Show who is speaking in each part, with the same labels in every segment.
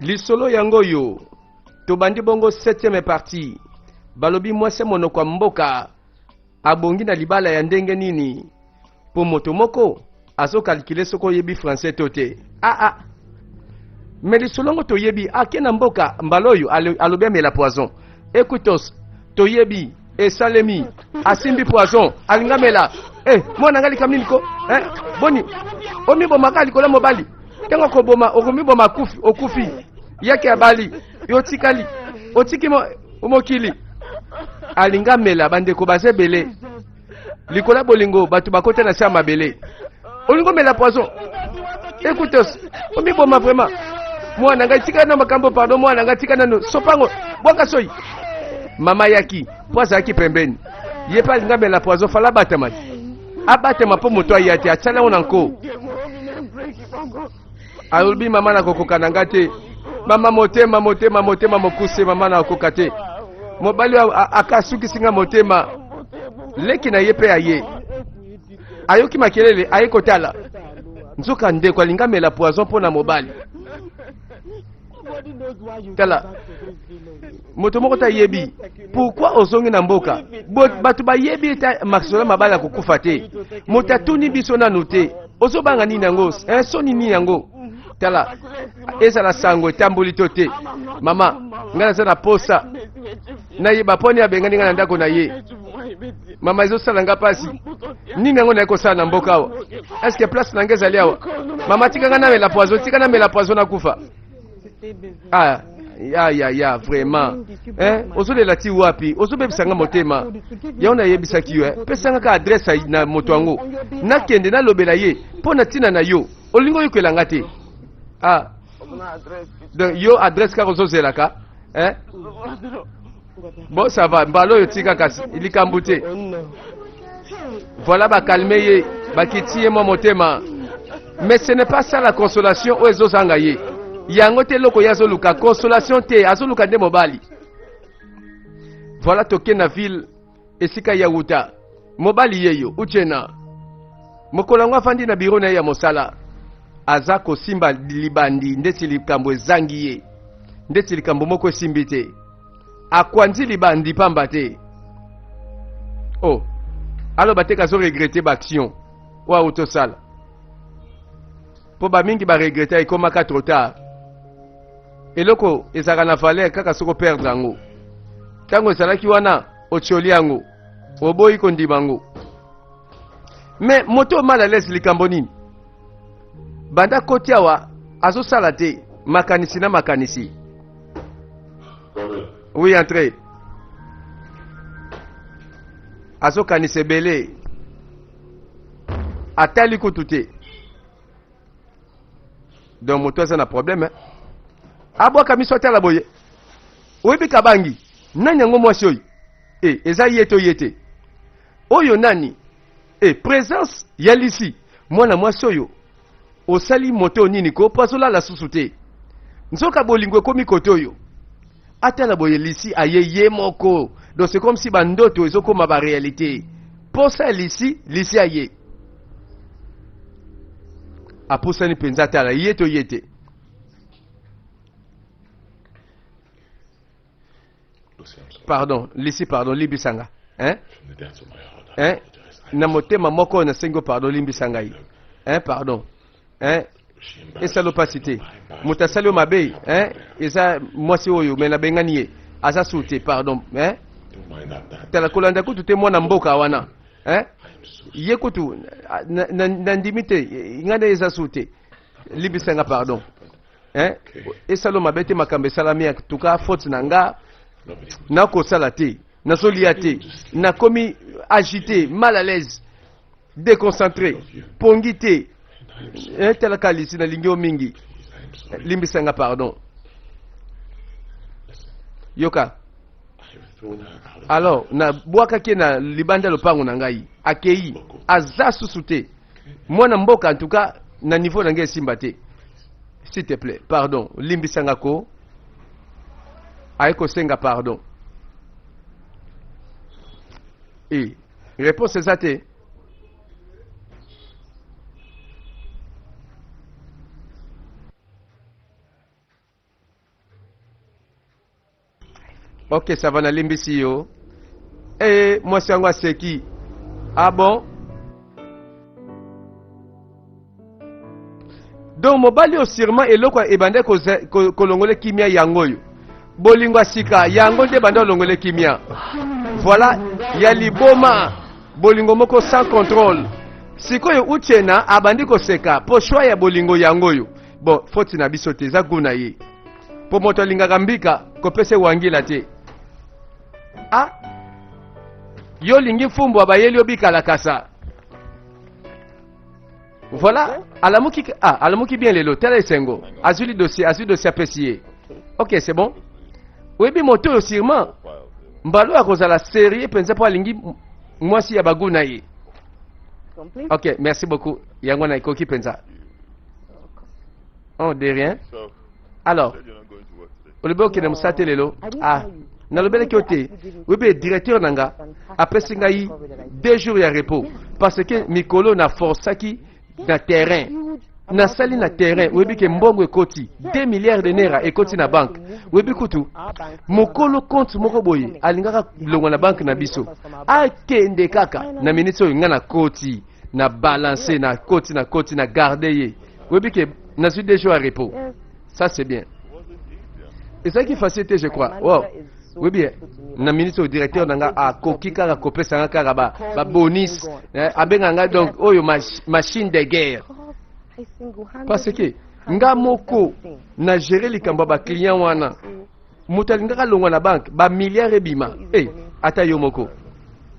Speaker 1: Lisolo yango oyo tobandi bongo 7e partie. Balobi mwasi ya monoko ya mboka abongi na libala ya ndenge nini? Mpo moto moko azokalkile soki oyebi français to te. Ah ah. Me lisolo yango toyebi ake na mboka mbala oyo alobi amela poison. Ekutos toyebi esalemi asimbi poison alinga mela eh, mwana ngai likambo nini ko eh, boni omibomaka likolo ya mobali ntango okoboma okomiboma akufi okufi yake abali yo otikali otiki mokili alinga mela bandeko baza ebele likolo ya bolingo bato bakota na se ya mabele olingi omela poison écoute omiboma vraiment mwana ngai tika na makambo pardon mwana ngai tika nano sopango bwaka soi mama yaki mpo azalaki pembeni ye mpe alingi amela poison fala abatama abatama mpo moto aya te atyali yango na nko alobi mama nakokoka na nga te mama motema motema motema mokuse mama nakokoka te mobali akasukisi nga motema leki na ye mpe aye ayoki makelele aye kotala nzoka ndeko alingi amela poison mpo na mobali tala moto moko te ayebi pourkui ozongi na mboka bato bayebi ete masolo mabala kokufa te moto atuni biso nanu te ozobanga nini yango eh, soni nini yango tala ezala sango etamboli to te mama ngai naza na posa nayeba mpo nini abengani ngai na ndako na ye mama ezosala nga mpasi nini yango naye kosala na mboka awa estce place na ngai ezali awa mama tika ngai namela poison tika namela poison nakufa ah, ya ya ya vraiment eh, ozolela ti wapi ozobebisa nga motema yango nayebisaki yo eh, pesa nga ka adresse na moto yango nakende nalobela ye mpo na ntina na yo olingi oyokela nga te ah. donc yo adresse kaka ozozelaka eh? bon ça va mbala oyo tika kasi likambo te voilà bakalme ye bakiti ye mwa motema mais ce n'est pas ça la consolation oyo ezozanga ye yango te eloko ye azoluka consolation te azoluka nde mobali voilà toke na ville esika ya wuta mobali yeyo uchena mokolo yango afandi na biro na ye ya mosala aza kosimba libandi ndeti likambo ezangi ye ndeti likambo moko esimbi te akwanzi libandi pamba te oh aloba te kazo regrete baaction oyo auti osala mpo bamingi baregrete ekomaka trop tard eloko ezalaka na valeur kaka soki operdre yango ntango ezalaki wana otioli yango oboyi kondima yango me moto mal à l'aise likambo nini banda koti awa azosala te makanisi na makanisi oui entre azokanisa ebele atali kutu te donc moto aza na problème abwaka miso atala boye oyebi kabangi nani yango mwasi oyo e eza ye to ye te oyo nani e présence ya lisi mwana mwasi oyo osali moto nini ko mpo azolala susu te nzoka bolingo ekomi kote oyo atala boye lisi aye ye moko donc c'est comme si bandoto ezokoma baréalité posa ya lisi lisi aye apusani mpenza atala ye to ye te pardon lisi pardon limbisa nga hein? Hein? na motema moko oyo nasengi yo pardon limbisa ngai hein? pardon hein? esala mpasi te moto asali yo mabe hein? eza mwasi oyo me nabengani ye aza sur te pardon hein? tala kolanda kutu te mwana mboka wana hein? ye kutu nandimi te ngai nde eza sur te limbisa nga pardon hein? Esalo mabe te makambo esalami en tout cas faute na nga nakosala te nazolia te nakomi agité mal à l'aise déconcentré pongi te eh, talaka lisi nalingi yo mingi limbisa nga pardon yoka alors nabwakaki ye na libanda lopango na ngai akei aza susu te mwana mboka en tout cas na niveau na ngai esimba te s'il te plaît pardon limbisa nga ko aye kosenga pardon e réponse eza te Ok, ça va, nalimbisi yo. Eh, mwasi yango aseki. Ah bon? Donc mobali oyo sûrement eloko ebandaki kolongola kimia yango oyo. Bolingo ya sika yango nde ebanda kolongola kimia. Voilà, ya liboma bolingo moko sans contrôle. Sikoyo Uchena abandi koseka po choix ya bolingo yango oyo. Bon, faute na biso te, eza goût na ye. Po moto alingaka mbika kopesa wangila te. Ah, yo olingi mfumbwa bayeli yo bikalakasa. Voilà, alamuki ah, alamuki bien lelo, tala esengo. Azuli dossier, azui dossier apesi ye. Ok, c'est bon. Oyebi moto oyo sûrement mbalo akozala sérieux mpenza mpo alingi mwasi ya bagu na ye. Ok, merci beaucoup. Yango na ekoki mpenza. Oh, de rien. Alors, olobi okende mosala te lelo? Ah, nalobelaki yo te. Oyebi directeur na nga apesi ngai 2 jours ya repos parce que mikolo na forçaki na terrain. Nasali na terrain, oyebi ke mbongo ekoti 2 milliards de naira ekoti na banque. Oyebi kutu mokolo compte moko boye alingaka longwa na banque na biso akende kaka na minute oyo nga nakoti na balance na koti na koti na garde ye. Oyebi ke nazwi 2 jours ya repos. Ça c'est bien. Ezalaki facile te je crois. Wow. Oyebi na minute oyo directeur na nga akoki kaka kopesa nga kaka ba, ba bonus eh, abenga nga donc oyo machine de guerre parce que nga moko na gérer likambo ya ba client wana moto alingaka longwa na banque ba milliards ebima eh, ata yo moko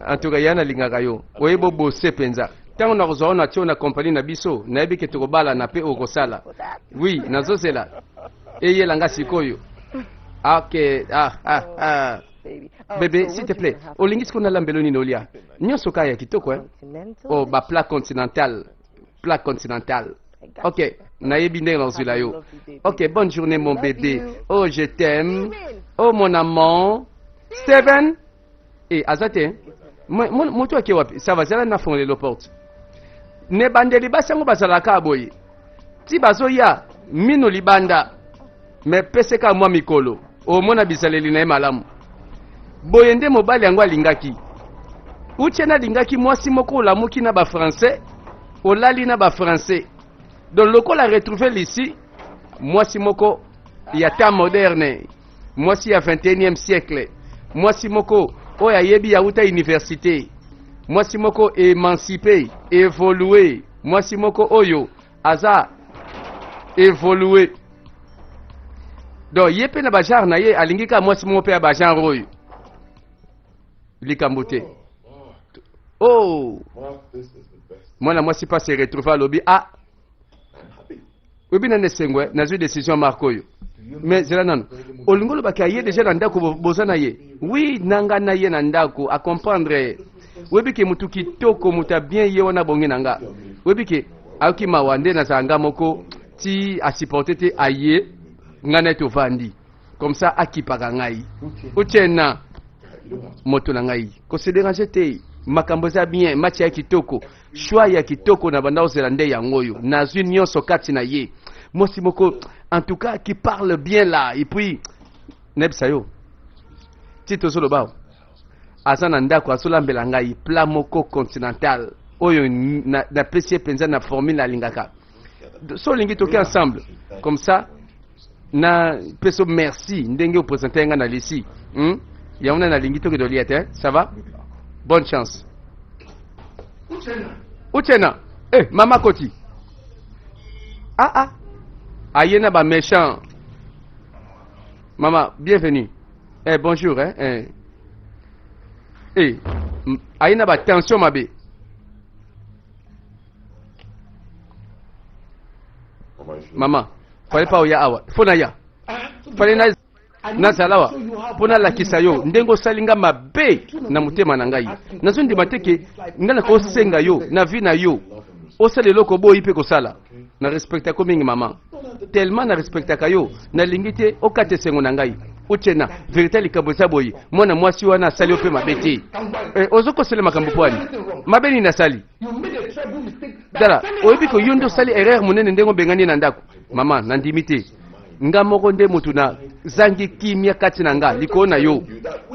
Speaker 1: en tout cas ya nalingaka yo oyebi obose mpenza ntango nakozwa yo na tio na kompani na biso nayebi ke tokobalana mpe okosala oui nazozela eyela nga sikoyo ok ah, ah, ah. Bebe, s'il te plaît, olingi sikoyo nalambelo nini olia nyonso kaka ya kitoko eh? Oh, ba plat continental, plat continental. Ok, nayebi ndenge nazwila yo. Ok, bonne journée mon bébé. Oh, je t'aime. Oh, mon amant. Steven. Eh, aza te. Moto ake wapi? Ça va, zala na fongolelo porte. Ne bandeli basi yango bazalaka boye. Ti bazoya mino libanda. Mais peseka mwa mikolo omona bizaleli na ye malamu. Boye nde mobali yango alingaki. Uchenna alingaki mwasi moko olamuki na ba français, olali na ba français. Donc lokola retrouver Lucie, mwasi moko ya temps moderne, mwasi ya 21e siècle, mwasi moko oyo ayebi auta université, mwasi moko émancipé, évolué, mwasi moko oyo aza évolué. Donc ye pe na ba genre na ye alingi kaka mwasi moko pe ya ba genre oyo. Likambo te. Oh! Mwana mwasi pa se retrouver alobi ah oyebi nani esengo eh? Nazwi décision marque oyo. Mais zela nanu. Olingi olobaki aye déjà na ndako boza na ye. Oui, nanga na ye na ndako a comprendre. Oyebi ke mutu kitoko mutu ya bien ye wana bongi na nga. Oyebi ke ayoki mawa nde nazala nga moko ti a supporter te aye nga na ye tovandi. Comme ça akipaka ngai. Uchenna moto na ngai ko se déranger te. Makambo eza bien, match ya kitoko. Choix ya kitoko na banda ozela nde yango oyo. Nazwi nyonso kati na ye. Mwasi moko en tout cas qui parle bien là et puis nayebisa yo ti tozoloba aza na ndako azolambela ngai plat moko continental oyo napesi ye mpenza na formule alingaka. So olingi toke ensemble comme ça na peso merci ndenge opresente nga na Lucie. Yango na nalingi tokende olia te, ça va? Bonne chance. Uchenna, eh mama koti. Ah ah. Aye na ba méchant. Mama, bienvenue. Eh bonjour hein. Eh. Eh, aye na ba tension mabe. Mama, fallait pas oya awa. Faut na ya. Fallait na nazala awa mpo nalakisa yo ndenge osali nga mabe na motema na ngai. Nazondima te ke nga nakosenga yo na vie na yo osala eloko boyi mpe kosala. Na respectaka mingi mama, tellement na respectaka yo, nalingi te okata esengo na ngai. Uchenna, vérité likambo eza boye, mwana mwasi wana asali yo mpe mabe te. Eh, ozokosela makambo pwani mabe nini asali? Tala, oyebi ko yo nde osali erreur monene ndenge obengani na ndako. Mama, nandimi te. Nga moko nde motu na zangi kimia kati na nga likolo na yo.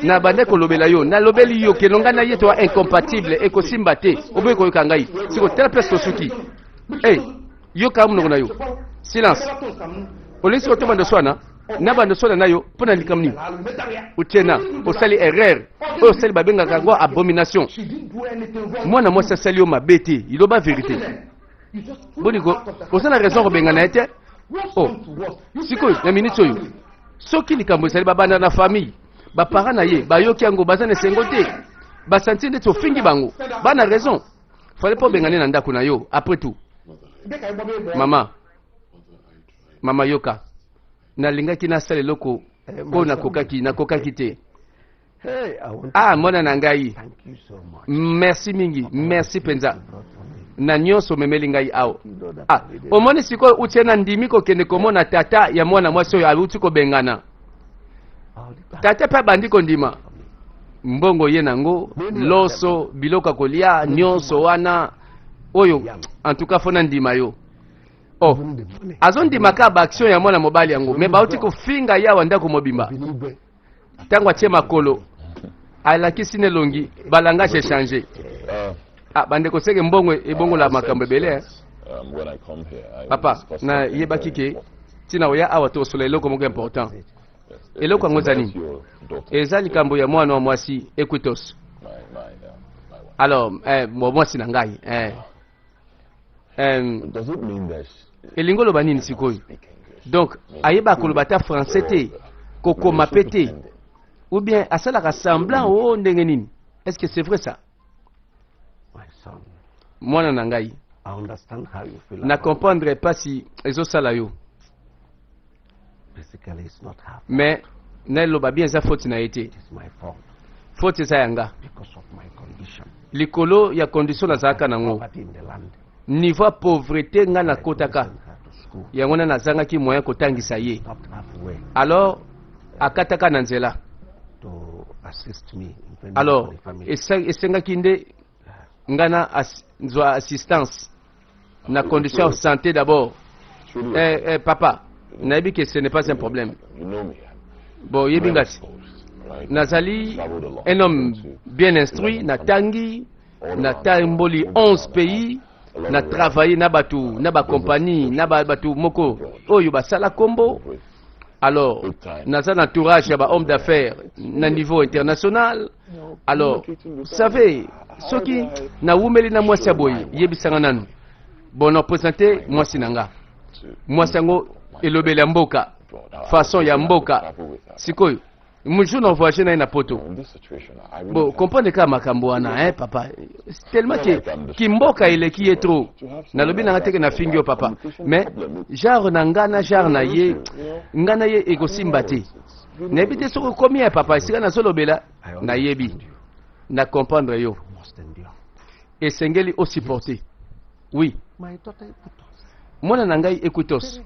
Speaker 1: Na bande kolobela yo, nalobeli yo keno nga na ye toa incompatible, ekosimba te. Oboyi koyoka ngai. Siko tala place tosuki. Hey, yoka monoko na yo. Silence. Olingi siko tobanda swana? Na banda swana na yo mpo na likambo nini? Otiena, osali erreur. Oyo osali babengaka yango abomination. Mwana mwasi asali yo mabe te, iloba verite. Boni ko, oza na raison kobengana ye te? Oh, sikoyo na minute oyo soki likambo ezali babanda na famille, baparent na ye bayoki yango, baza na esengo te, basanti ndeti ofingi bango, bana raison. Fallait pas obengane na ndako na yo après tout. Mama, mama yoka, nalingaki nasala eloko oyo nakokaki, nakokaki te. Ah, mwana na ngai, merci mingi, merci mpenza na nyonso omemeli ngai awa. Ah, omoni sikoyo utie na ndimi kokende komona tata ya mwana mwasi oyo awuti kobengana. Tata mpe abandi kondima mbongo ye nango loso biloko ya kolia nyonso wana oyo, en tout cas fo nandima yo. Oh, azondima kaka baaction ya mwana mobali yango, me bauti kofinga yawa ndako mobimba. Ntango atie makolo alakisi na elongi balangage echange. Ah, bandeko seke mbongo ebongola makambo ebele eh. Papa, nayebaki ke ntina oya awa tokosola eloko moko important. Eloko yango eza nini? Eza likambo ya mwana wa mwasi Equitos. Alors, eh, mwasi na ngai eh. Eh, elingi oloba nini sikoyo? Donc ayeba koloba ata français te, kokoma pe te, ou bien asalaka semblant o ndenge nini? Est-ce que c'est vrai ça? Mwana na ngai, na comprendre pasi ezosala yo, mais naloba bien eza faute na ye te, faute eza ya nga likolo ya condition nazalaka nango, niveau ya pauvreté nga nakotaka yango wana nazangaki moyen kotangisa ye, alors akataka na nzela. Alors esengaki nde nga na zwa assistance na condition ya santé d'abord. Eh, eh, papa, nayebi que ce n'est pas un problème. Bon, yebi nga ti nazali un homme bien instruit, natangi, natamboli 11 pays, na travailler na bato na bacompagnie na bato moko oyo basala kombo. Alors naza na entourage ya bahomme d'affaires na niveau international. Alors vous savez, soki nawumeli na mwasi ya boye, yebisanga nanu. Bon, na présente mwasi na nga, mwasi yango elobeli ya mboka, façon ya mboka. Sikoyo jour na voyage na ye na poto, bon, comprendre kaka makambo wana hein, papa, tellement ke kimboka eleki ye trop. Nalobi nanga teke nafingi yo papa, mais genre na nga na genre na ye, nga na ye ekosimba te. Nayebi te soki okomi ya papa esika nazolobela, nayebi na comprendre yo, esengeli osupporter. Oui, mwana na ngai Equitos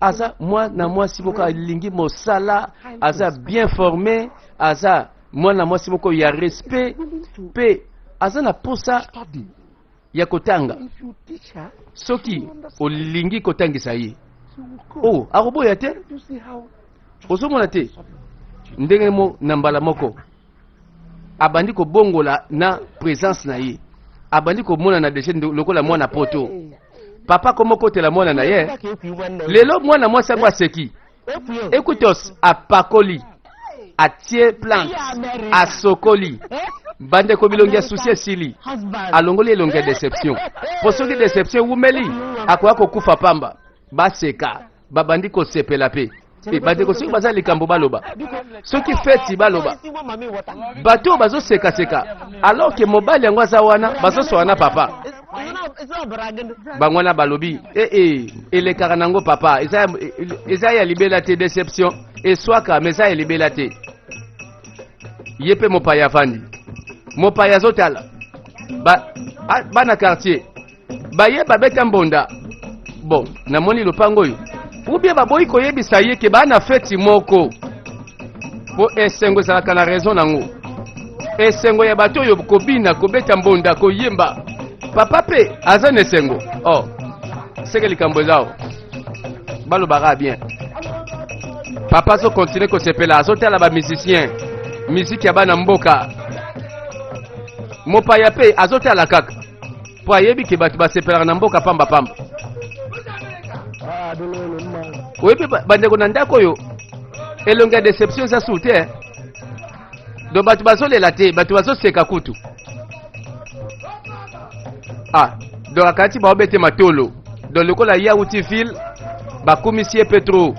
Speaker 1: aza mwana mwasi moko alingi mosala, aza bien formé, aza mwana mwasi moko ya respect mpe aza na posa ya kotanga. Soki olingi kotangisa ye, oh, akoboya te. Ozomona te ndenge mo na mbala moko abandi kobongola na présence na ye, abandi komonana deja lokola mwana poto. Papa komokotela mwana na ye lelo, mwana mwasi yango aseki. Equitos apakoli, atie plante, asokoli. Bandeko, bilongi ya susi esili, alongoli elongi ya déception, po soki déception ewumeli akoya kokufa pamba. Baseka, babandi kosepela mpe. E, bandeko, soki baza likambo baloba, soki feti baloba, bato oyo bazosekaseka alors ke mobali yango aza wana, bazoswaka na papa bango wana, balobi ee eh, elekaka nango papa, eza, eza ya libela te. Déception eswaka, mais eza ya libela te. Ye mpe mopaya avandi, mopaya azotala ba, bana quartier baye babeta mbonda. Bon, namoni lopango oyo ubie baboyi koyebisa ye ke baa na feti moko, mpo esengo ezalaka na raison nango. Esengo ya bato oyo kobina, kobeta mbonda, koyemba, papa mpe aza na esengo. Oh, seke likambo eza o balobaka bien. Papa azo continuer kosepela, azotala ba musiciens, musique ya bana mboka. Mopaya pe azotala kaka po ayebi ke bato basepelaka na mboka pamba pamba. Oyebi bandeko na ndako oyo elongi ya deception eza su te eh? Donc bato bazolela te, bato bazoseka kutu. Ah, donc akati baobete matolo. Donc lokola ye awuti ville, bakumisi ye pe trop.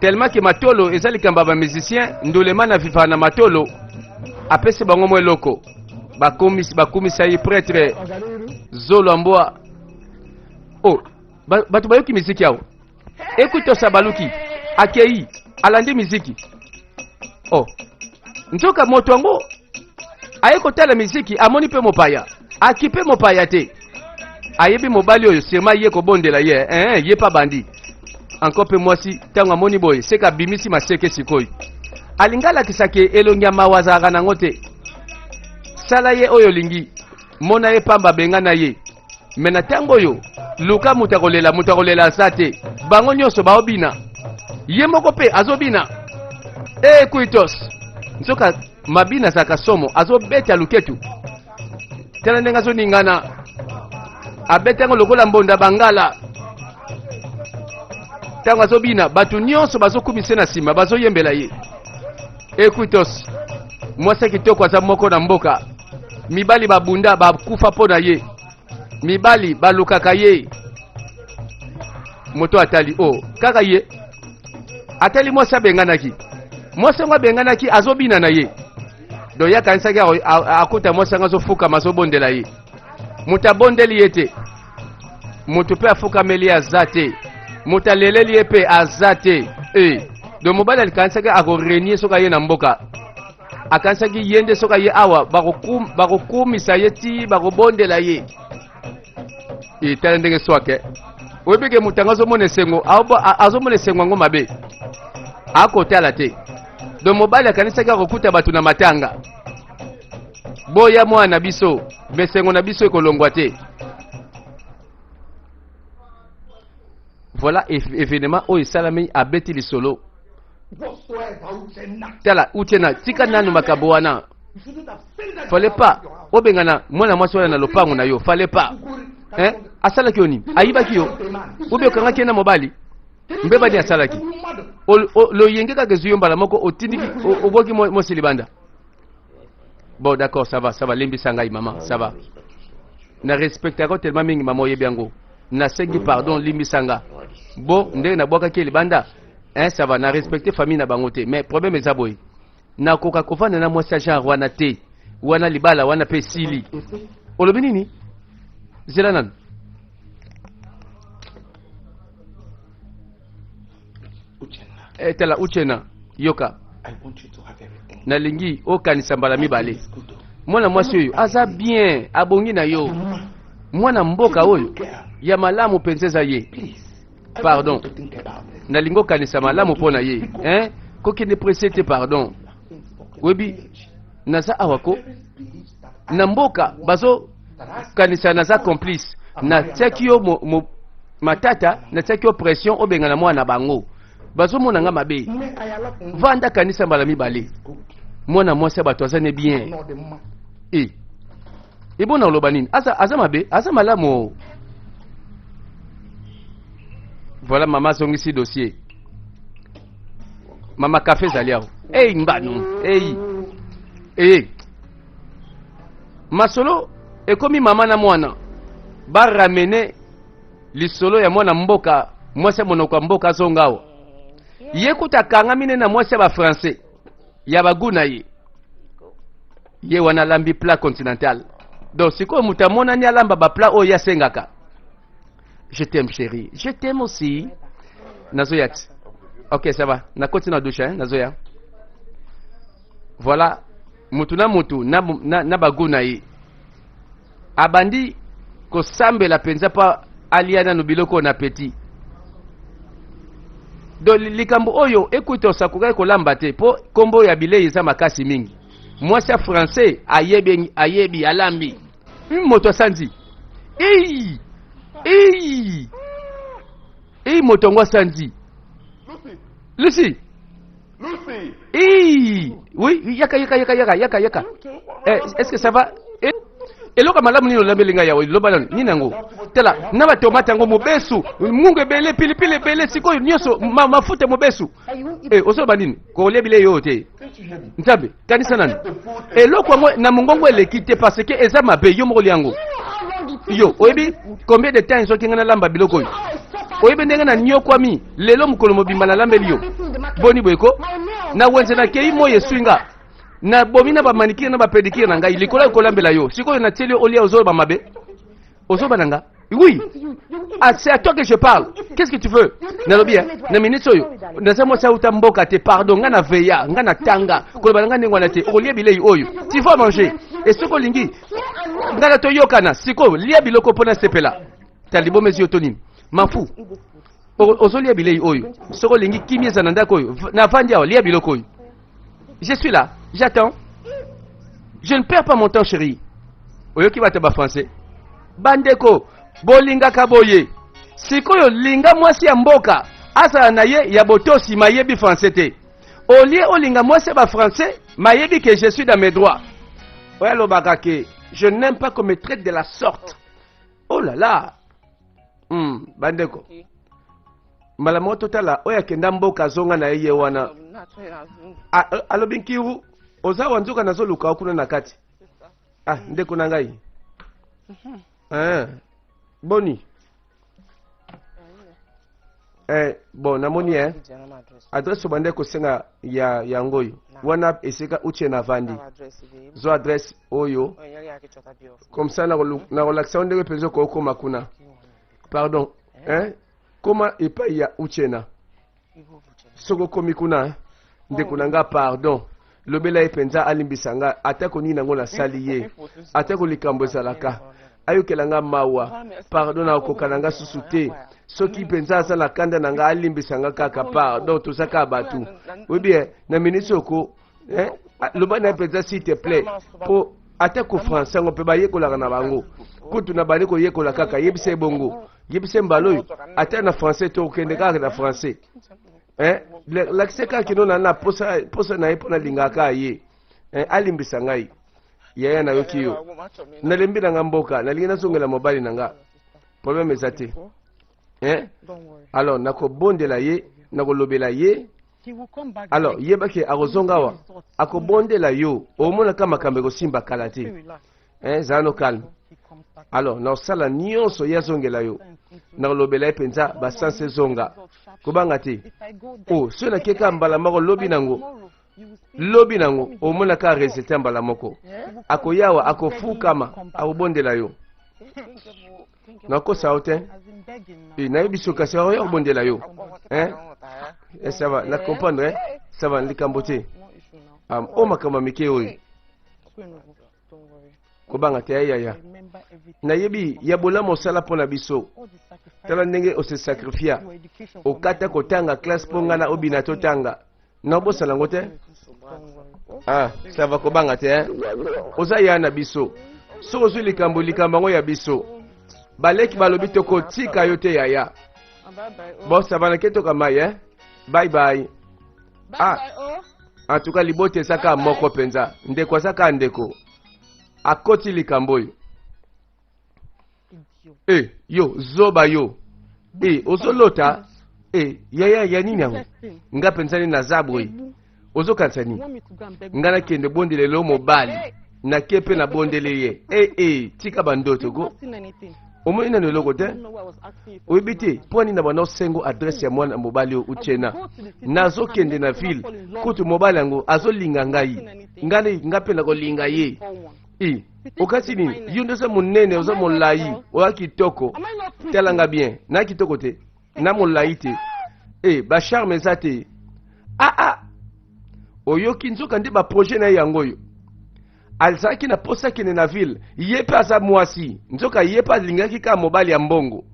Speaker 1: Tellement que matolo eza likambo ya ba musiciens, ndulema na viva na matolo apesi bango mwa eloko. Bakomisi, bakumisa ye prêtre zolo ya mbwa. Oh, bato bayoki miziki awa. Ekutosa baluki akei alandi miziki. Oh, nzoka moto yango aye kotala miziki, amoni mpe mopaya, akipe mopaya te. Ayebi mobali oyo sirma ye kobondela ye, eh, ye pa bandi. Encore mpe mwasi ntango amoni boye seka abimisi maseke sikoyo. Alingi alakisa ke elongi ya mawa azalaka nango te. Sala ye oyo olingi, mona ye pamba, bengana ye. Me na ntango oyo luka moto akolela, moto akolela aza te. Bango nyonso baobina, ye moko mpe azobina. E kuitos, nzoka mabina azalaka somo, azobeta luketu. Tala ndenge azoningana, abeta yango lokola mbonda bangala. Ntango azobina, bato nyonso bazokumisa na nsima, bazoyembela ye. E kuitos, mwasi ya kitoko aza moko na mboka. Mibali babunda bakufa mpo na ye, mibali balukaka ye. Moto atali o oh, kaka ye atali mwasi abenganaki, mwasi yango abenganaki azobina na ye. Donc ye akanisaki akuta mwasi yango azofukama azobondela ye. Moto abondeli ye te, moto mpe afukameli ye aza te, moto aleleli ye mpe aza te. Eh, donc mobali alikanisaki akorenie soki aye na mboka. Akanisaki ye nde soki aye awa bakokumisa ye ti bakobondela ye. E, tala ndenge swake oyebi ke moto yango azomona esengo, azomona esengo yango mabe, akotala te. Donc mobali akanisaki akokuta bato na matanga, boya mwana na biso, mesengo na biso ekolongwa te. Voilà événement oyo esalami, abeti lisolo. Tala Uchenna, tika nanu makambo wana. Fallait pas obengana mwana mwasi wana na lopango na yo, fallait pas. Hein? Asalaki yo nini? Ayibaki yo? Obi okangaki ye na mobali? Mbeba nini asalaki? Loyenge kaka ezwi yo mbala moko, otindiki, obwaki mwasi libanda. Bon, d'accord, ça va, ça va, limbisa ngai maman, ça va. Na respectaka tellement mingi maman, oyebi yango. Nasengi pardon, limbisa nga. Bon, ndenge nabwakaki ye libanda, hein, ça va, na respecte famille na bango te. Mais problème eza boye. Nakoka kovanda na mwasi ya genre wana te. Wana libala wana pe esili. Olobi nini? Zela nanu. Eh, tala Uchenna, yoka. Nalingi okanisa mbala mibale. Mwana mwasi oyo aza bien, abongi na yo. Mwana mboka oyo ya malamu mpenza eza ye. Pardon, nalingi okanisa malamu mpo na ye, hein? Kokende presse te, pardon. Oyebi naza awa ko na mboka bazo kanisa naza complice, natiaki yo matata, natiaki yo pression obengana mwana na bango, bazomona nga mabe. Vanda, kanisa mbala mibale. Mwana mwasi ya bato aza ne bien. E ebona oloba nini? Aza, aza mabe, aza malamu. Voilà, mama azongisi dossier. Mama, kafe ezali awa. Ei mbanu, ei ei, masolo ekomi mama na mwana baramene lisolo ya mwana mboka, mwasi ya monoko ya mboka azonga awa. Ye kuta akangami ne na mwasi ya bafrançais ya bagu na ye. Ye wana alambi plat continental. Donc sikoyo moto amonani alamba baplat oyo ye asengaka. Je t'aime chérie, je t'aime aussi. Nazoya ti. Ok, ça va. Nakoti na douche, hein? Nazoya. Voilà, mutu na mutu na, na, na bagu na ye. Abandi kosambela mpenza mpo alia nanu biloko na appétit. Donc likambo oyo ekuta osakokaki kolamba te mpo kombo ya bilei eza makasi mingi. Mwasi ya français ayebi, ayebi alambi. Moto asanzi. Ei! Ei! Ei, moto yango asanzi. Lucie.
Speaker 2: Lucie.
Speaker 1: Ii, oui, yaka yaka yaka yaka yaka yaka. Eh, est-ce que ça va? Eh, eloko ya malamu nini olambeli ngai yawe loba nanu nini yango tala na batomate yango mobesu mungu ebele pilipili ebele sikoyo nyonso ma, mafuta mobesu eh, ozoloba nini kolia bilei oyo te nzambe kanisa nanu eloko yango na mongongo eleki te parce que eza mabe yo moko lia yango yo oyebi combien de temps ezwaki ngai nalamba biloko oyo oyebi ndenge nanyokwami lelo mokolo mobimba nalambeli yo boni boye ko na wenze nakei moi eswi nga nabomi na bamanikire na bapedikire na ngai likolo ya kolambela yo sikoyo natieli yo olia ozoloba mabe ozoba na nga oui ah, c'est à toi que je parle qu'est-ce que tu veux nalobi eh, na minute oyo naza mwasi auta mboka te pardon nga na veya nga na tanga koloba na nga ndenge wana te okolia bilei oyo tu vas manger e soki olingi nga na toyokana sikoyo lia biloko mpo nasepela ta liboma ezi yo to nini mafu ozolia bilei oyo soki olingi kimia eza na ndako oyo navandi awa lia biloko oyo je suis là j'attends je ne perds pas mon temps chérie oyoki bato ya bafrançais bandeko bolingaka boye sikoyo linga mwasi ya mboka azala na ye ya botosi mayebi français te olie olinga mwasi ya bafrançais mayebi ke je suis dans mes droits oyo alobaka ke je n'aime pas qu'on me traite de la sorte oh là là bandeko mbala moko totala oyo akenda mboka azonga na ye ye wana alobi nkiru oza wa nzoka nazoluka yo kuna na kati ah ndeko na ngai eh, boni eh, bon namoni eh, adresse obandaki kosenga ya yango oyo wana esika utie na vandi zwa adresse oyo comme ça nakolakisa yo ndenge mpenza okokoma kuna pardon eh? koma epai ya uchena soki okomi kuna ndeko na nga pardon lobela ye mpenza alimbisa nga atako nini yango nasali ye atako likambo ezalaka ayokela nga mawa pardon nakokoka na nga susu te soki mpenza aza na kanda na nga alimbisa nga kaka pardon toza kaka bato oyebi eh, na minisi oko eh, loba na ye mpenza s'il te plaît mpo atako français yango mpe bayekolaka na bango kutu na bandi koyekola kaka yebisa ye bongo yebisa ye mbala oyo ata na français tokokende kaka na français eh, lakisa kaka kino na na posa, posa na ye mpo nalingaka ye eh, alimbisa ngai yaya nayoki yo nalembi na nga mboka nalingi nazongela mobali na nga problème eza te eh? Alors nakobondela ye nakolobela ye alors yeba ke akozonga awa akobondela yo omonaka makambo ekosimba kala te eh, zala no calme alors nakosala nyonso ye azongela yo nakolobela ye mpenza basanse ezonga kobanga te o oh, soki nakeka mbala moko lobi nango lobi nango omonaka resultat mbala moko akoyawa akofukama akobondela yo nakosa yo te eh, nayebi so kasi akoya kobondela yo eh? Eh, ça va na comprendre eh? ça va likambo te um, oyo makambo ya mike oyo kobanga te yaya nayebi ya bolamu osala mpo na biso tala ndenge ose sacrifia okata kotanga classe mpo ngai na obina totanga naobosana yango te ah, ça va kobanga te eh? Oza ya na biso soki ozwi likambo likambo yango ya biso baleki balobi tokotika yo te yaya bon ça va naketoka mai eh? Bye bye. Ah, en tout cas libota eza kaka moko mpenza ndeko aza kaka ndeko akoti likambo oyo e yo zoba yo e ozolota e yaya ya nini yango nga mpenza nini naza boye ozokanisa nini nga nakende bondela elo mobali nake mpe nabondeli ye e e tika bandoto ko omoni nano eloko te oyebi te mpo nini na banda osengo adresse ya mwana mobali oyo uchena nazokende na ville kutu mobali yango azolinga ngai ngai nga mpe nakolinga ye i okasi nini yo nde oza monene oza molai oya kitoko tala nga bien na kitoko te na molai te e bacharme eza te aa ah, ah. Oyoki nzoka nde baprojet na ye yango oyo azalaki na posa akende na ville ye mpe aza mwasi nzoka ye mpe alingaki kaka mobali ya mbongo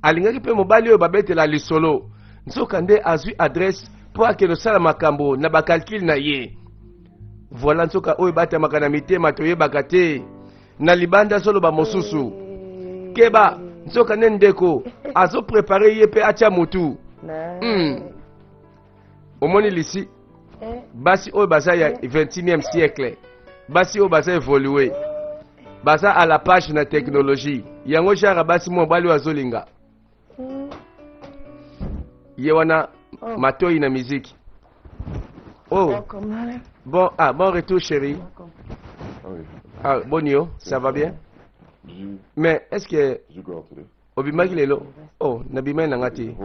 Speaker 1: alingaki mpe mobali oyo babetela lisolo nzoka nde azwi adresse mpo akende osala makambo na bakalkile na ye voilà nzoka oyo ebatamaka na mitema toyebaka te na libanda azoloba mosusu keba nzoka nde ndeko azoprepare ye mpe atya motu. Omoni lisi basi oyo baza ya 21e siècle, basi oyo baza évolué, baza à la page na technologie. Yango genre basi mobali oyo azolinga ye wana matoi na musique. Oh, bon, ah, bon retour chérie. Ah, bonio, ça va bien? Mais est-ce que obimaki lelo? Oh, nabimaki na nga te.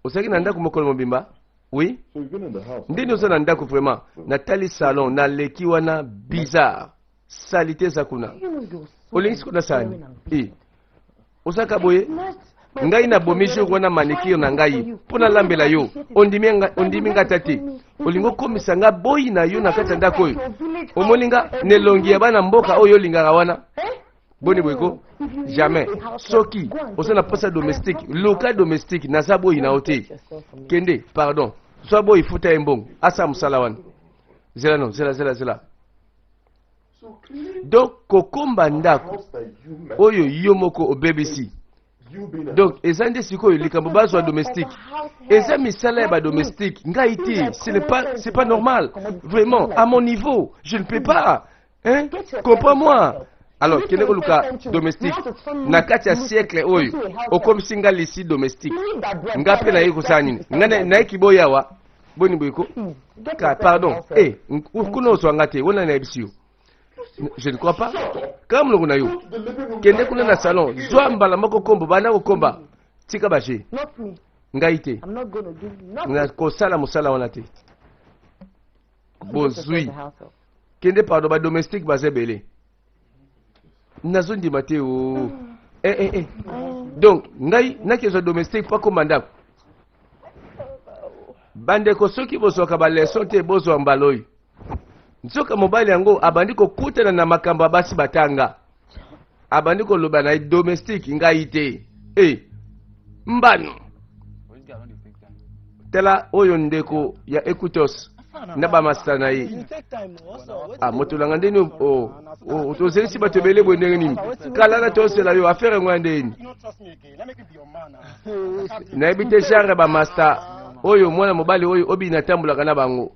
Speaker 1: Ozalaki na ndako mokolo mobimba? Oui. Ndeni oza na ndako vraiment? Natali salon, naleki wana bizarre. Salite eza kuna. Olingi sikoyo nasala nini? Eh. Ozalaka boye? Ngai nabomi jour wana manicure na ngai mpo nalambela yo. Ondimi nga, ondimi nga ata te. Olingi okomisa nga boyi na yo na kati ya ndako oyo. Omoni nga na elongi ya bana mboka oyo olingaka wana. Boni boye ko? Jamais. Soki oza na posa domestique, luka domestique, naza boyi na yo te. Kende, pardon. Zwa boyi futa ye mbongo. Asa mosala wana. Zela no, zela zela zela. Donc kokomba ndako oyo yo moko obebisi. Donc eza nde sikoyo likambo bazwa domestique. Eza misala ya ba domestique. Ngai te, ce n'est pas c'est pas normal. Vraiment, à mon niveau, je ne peux pas. Hein? Comprends-moi. Alors, kende koluka domestique na kati ya siècle oyo okomisi nga lisi domestique. Nga mpe naye kosala nini? Nga naye kiboya awa. Boni boye ko? Ka pardon. Eh, kuna ozwa nga te, wana nayebisi yo. Je ne crois pas. Kaka monoko na yo. Kende kuna na salon, zwa mbala moko kombo, banda kokomba. Tika baje. Ngai te. Nakosala mosala wana te. Bozwi. Kende pardon, ba domestique baza ebele. Nazondima te o. Eh, eh, eh. Donc, ngai nakezwa domestique mpo akoma ndako. Bandeko soki bozwaka ba leçon te bozwa mbala oyo. Nzoka mobali yango abandi kokutana na makambo ya basi batanga. Abandi koloba na ye domestique ngai te. Eh, mbano. Tala oyo ndeko ya Ekutos na bamasta na ye. Ah, moto nanga ndeni oh, oh, tozelisi bato ebele boye ndenge nini? Kala na tosela yo affaire yango ya ndeni. Nayebi te genre bamasta oyo mwana mobali oyo obina atambolaka na bango.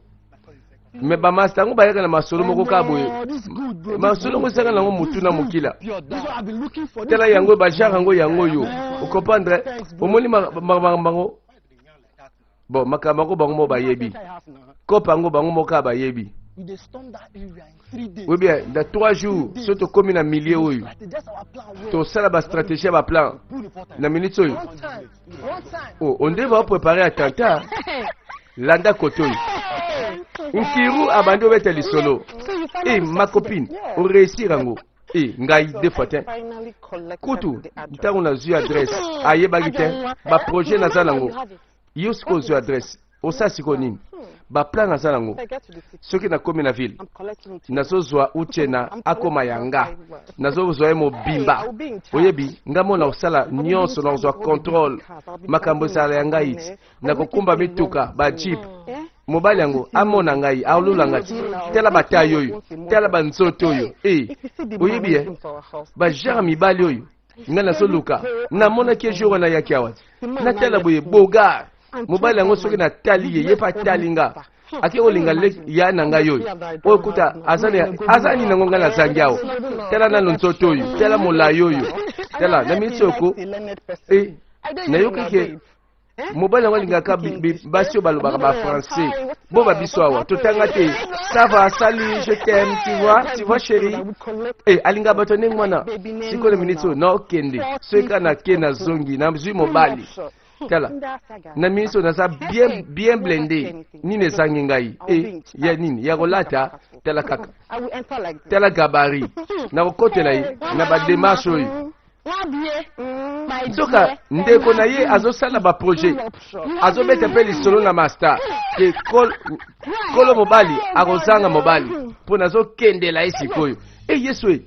Speaker 1: Me bamasta yango bayaka na masolo moko kaka boye. Masolo yango ezanga nango motu na mokila. Tala yango ba genre yango yango oyo. Okomprendre? Omoni makambo yango? Bon, makambo yango bango moko bayebi. Kope yango bango moko kaka bayebi. Oui bien, dans 3 jours, soki tokomi na milieu oyo, tosala ba stratégie ya ba plan. Na minute oyo. Oh, on devait préparer attentat. Landa koto oyo. Nkiru abandi obeta lisolo. Eh, ma copine, o réussir yango. Eh, ngai deux fois te. Kutu, ntango nazwi adresse, ayebaki te, ba projet naza nango. Yo sikoyo ozwi adresse, osala sikoyo nini? Ba plan naza nango. Soki nakomi na ville, nazozwa Uchena akoma ya nga. Nazozwa ye mobimba. Oyebi, nga mona kosala nyonso, nakozwa contrôle. Makambo ezala ya ngai. Nakokumba mituka, ba jeep. Mobali yango amona ngai, alula ngai. Tala bataille oyo, tala banzoto oyo. Eh, oyebi ye? Ba genre mibali oyo. Ngai nazoluka. Namonaki ye jour wana ayaki awa. Natala boye bogar. Mobali yango soki natali ye, ye mpe atali nga. Ake kolinga ya na ngai oyo. Oyo kuta aza nini yango ngai nazangi awa. Tala nano nzoto oyo, tala molai oyo. Tala na miniti oyo ko. Eh, nayoki ke mobali yango alingaka basi oyo balobaka ba français. Bo ba biso awa totanga te. Ça va, salut, je t'aime, tu vois chérie. Eh, alingaka bato ndenge wana. Sikoyo na miniti oyo naokende. Soki kaka nake nazongi, nazwi mobali. Tala, na miniti oyo naza bien, bien blindé. Nini ezangi ngai? Eh, ya nini? Ya kolata? Tala kaka. Tala gabari. Nakokotela ye na ba démarche oyo. Nzoka ndeko na ye azosala ba projet, azobeta mpe lisolo na master ke kolo mobali akozanga mobali mpo nazokendela ye sikoyo. E Yesu e,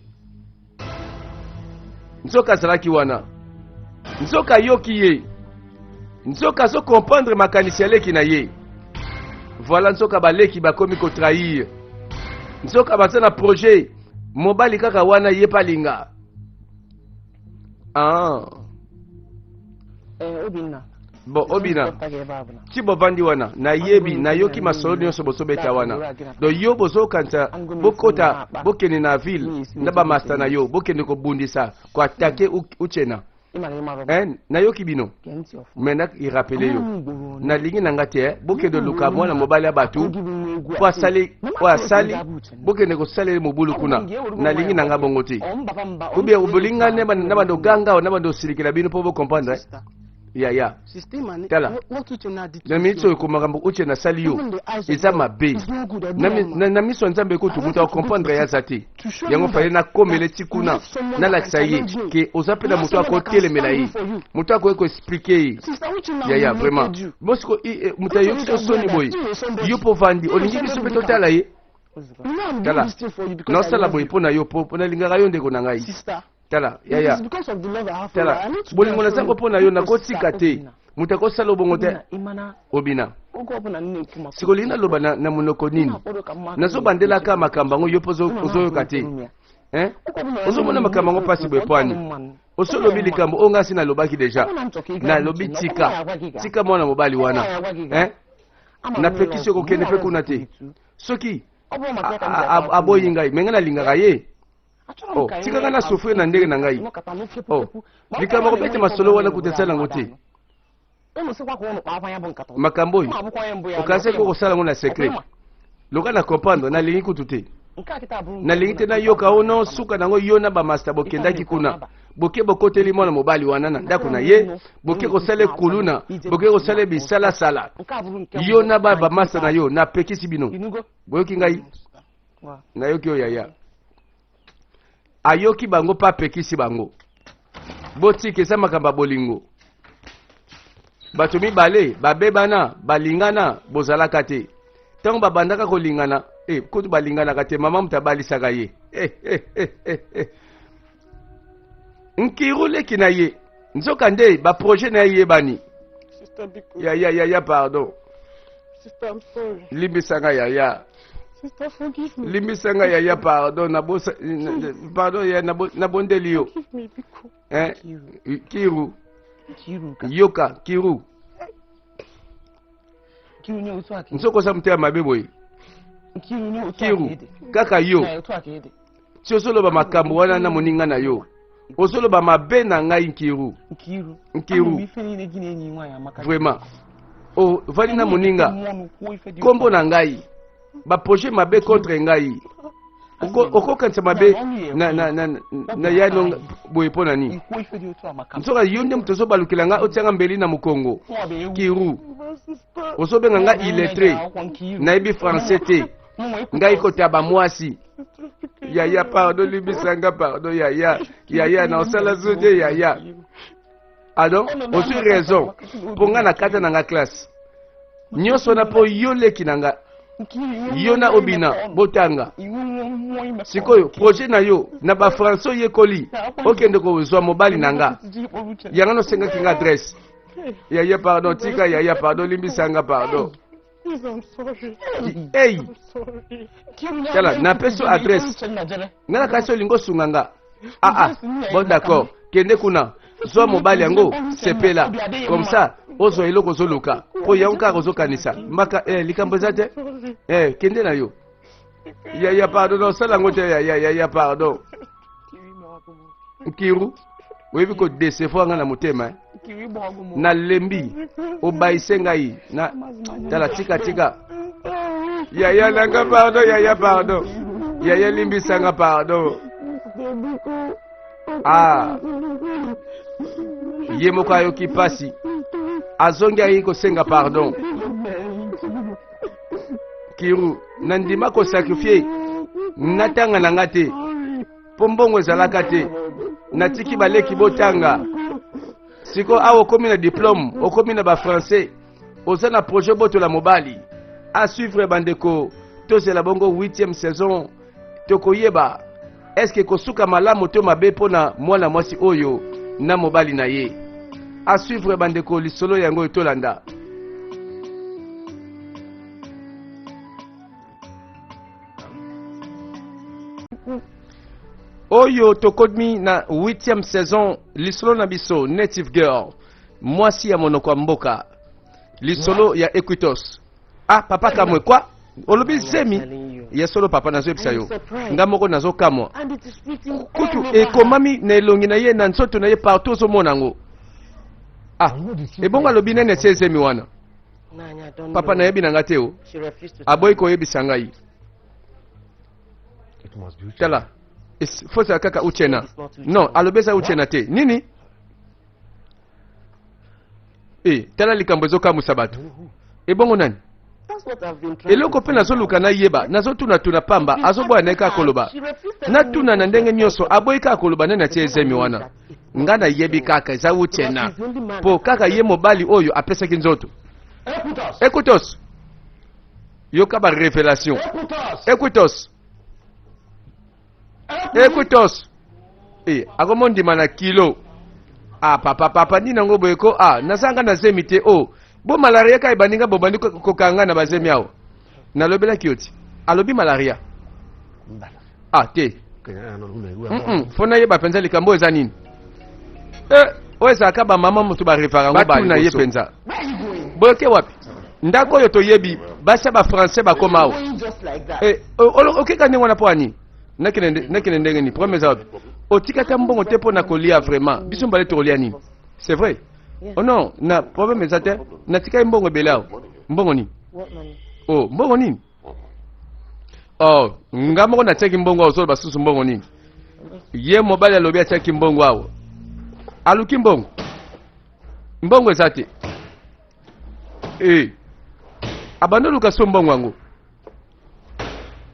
Speaker 1: nzoka azalaki wana, nzoka ayoki ye, nzoka azokomprendre makanisi ya leki na ye. Voilà, nzoka baleki bakomi kotrahir, nzoka baza na projet mobali kaka wana ye mpe alinga. Ah.
Speaker 2: Obinna.
Speaker 1: Bon, obina ti bovandi wana, nayebi, nayoki masolo nyonso bozobeta wana. Donc yo bozokanisa bokota, bokende na ville na bamasta na yo, bokende kobundisa, koattaquer Uchena, hein? Nayoki bino, mais nakirappeler yo, nalingi na nga te, eh? Bokende luka mwana mobali ya bato po asali oyo asali, bokende kosalela mobulu kuna. Nalingi na nga bongo te. Ou bien bolingi nga na bando ganga, na bando osilikela bino mpo bocomprendre, eh? Yaya, tala, na miniti oyo makambo Uche nasali yo eza mabe na miso ya Nzambe. Kutu moto acomprendre ye aza te. Yango fallait nakomela ti kuna, nalakisa ye ke oza mpe na moto akotelemela ye, moto akoki koexpliquer ye. Yaya, vraiment, bosiko moto ayoki so soni boye. Yo mpo vandi, olingi biso mpe totala ye. Tala, naosala boye mpo na yo, mpo nalingaka yo, ndeko na ngai. Tala yaya, tala, bolingo nazango mpo na yo, nakotika te. Moto akosala obongo te. Obina sikolingi naloba na monoko nini? Nazobandelaka makambo yango, yo mpo ozoyoka te. Ozomona makambo yango mpasi boye pwani osolobi likambo oyo ngai si nalobaki déjà. Nalobi tika, tika mwana mobali wana. Napekisi okokende mpe kuna te. Soki aboyi ngai, mais ngai nalingaka ye. Oh, tika ngai nasouffrir na ndenge na ngai. Oh, likambo akobeta masolo wana kuta esala yango te. Makambo oyo okanisaki kosala yango na secret, loka na comprendre. Nalingi kutu te, nalingi te nayoka o no suka nango. Yo na bamasta bokendaki kuna, boke bokoteli mwana mobali wana na ndako na ye, boke kosala kuluna, boke kosala bisalasala, yo na bamasta na yo. Napekisi bino, boyoki ngai? Nayoki oyo yaya ayoki bango mpe apekisi bango. Botika, eza makambo ya bolingo. Bato mibale babebana, balingana, bozalaka te ntango babandaka kolingana. Kutu balinganaka te, mama moto abalisaka ye. Eh. Nkiru leki na ye, nzoka nde baprojet na ye yebani. Yaya, yaya, pardon, limbisanga yaya, limbisanga yaya, pardon, nabosa, pardon yaya, nabondeli yo. Eh, Kiru, yoka Kiru, nzoka oza motema mabe boye. Kiru, kaka yo ti ozoloba makambo wana na moninga na yo, ozoloba mabe na ngai. Nkiru, Nkiru, vraiment, ovandi na moninga, nkombo na ngai, baprojet mabe contre ngai. Okokanisa mabe na yano boye mpo na nini? Nzoka yo nde moto ozobalukela ngai, otianga mbeli na mokongo. Kiru, ozobenga ngai illettré, nayebi français te, ngai kotaba mwasi. Yaya, pardon, limbisanga, pardon yaya, yaya, na osala zo te yaya. Adon, ozwi raison mpo ngai na kata na nga classe nyonso wana mpo yo leki na nga, yo na Obina botanga. Sikoyo projet na yo na bafrançais oyekoli, okende kozwa mobali na nga. Yango nosengaki nga adresse. Yaya, pardon, tika yaya, pardon, limbisanga, pardon. Ei, tala, napesi yo adresse nga na kasi olingi osunga nga. Ah ah, bon, d'accord, kende kuna, zwa mobali yango, sepela comme ça, ozwa eloko ozoluka, mpo yango kaka ozokanisa mbaka. Likambo eza te. Kende na yo yaya, pardon, osala yango te yaya, yaya, pardon. Nkiru, oyebi kodécevoir nga na motema, eh? Nalembi, obayise ngai na tala. Tika, tika yaya nanga, pardon yaya, pardon yaya, limbisanga, pardon. Ah, ye moko ayoki mpasi, azongi, ayi kosenga pardon. Kiru, nandima kosacrifier natanga na nga te mpo mbongo ezalaka te. Natiki baleki botanga. Sikoyo awa okomi na diplôme, okomi na bafrançais, oza na projet botola mobali. À suivre bandeko, tozela bongo 8e saison, tokoyeba eske kosuka malamu to mabe mpo na mwana mwasi oyo na mobali na ye. À suivre bandeko, lisolo yango oyo tolanda. Oyo tokomi na 8e saison, lisolo na biso Native Girl. Mwasi ya monoko ya mboka. Lisolo ya Equitos. Ah, papa kamwe kwa? Olobi zemi? Ya solo papa, nazoyebisa yo. Nga moko nazokamwa. Kutu ekomami na elongi na ye, na nzoto na ye, partout ozomona yango. Ah, ebongo alobi nani atie zemi wana? Papa, nayebi na nga te o. Aboyi koyebisa ngai. Tala, faut ezala kaka Uchena. Non, alobi eza Uchena te. Nini? E, tala likambo ezokamwisa bato. Ebongo nani? Eloko mpe nazoluka nayeba, nazotunatuna pamba, azoboya naye kaka koloba. Natuna na ndenge nyonso, aboyi kaka koloba nani atie ezemi wana. Nga nayebi kaka eza Uchena, mpo kaka ye mobali oyo apesaki nzoto. Ekutos, yoka ba révélation. Ekutos, Ekutos. E, akomondima na kilo. Ah, papa, papa, nini yango boye ko? Ah, nazanga na zemi te. Oh, bo malaria ka ebandi nga bobandi kokanga na bazemi awa. Nalobelaki yo ti. Alobi malaria. Ah, te. Fo nayeba mpenza likambo oyo eza nini. Eh, oyo ezalaka bamama moto barevaka yango batuna ye mpenza. Boyoke wapi? Ndako oyo toyebi basi ya bafrançais bakoma awa. Eh, okeka ndenge wana mpo ani? Nakende ndenge nini? Problème eza wapi? Otika ata mbongo te mpo na kolia vraiment. Biso mbale tokolia nini? C'est vrai. Oh non, na problème eza te. Natikaki mbongo ebele awa. Mbongo nini? Oh, mbongo nini? Oh, nga moko natiaki mbongo awa, ozoloba susu mbongo nini? Ye mobali alobi atiaki mbongo awa. Aluki mbongo. Mbongo eza te. Eh. Abandi oluka so mbongo yango.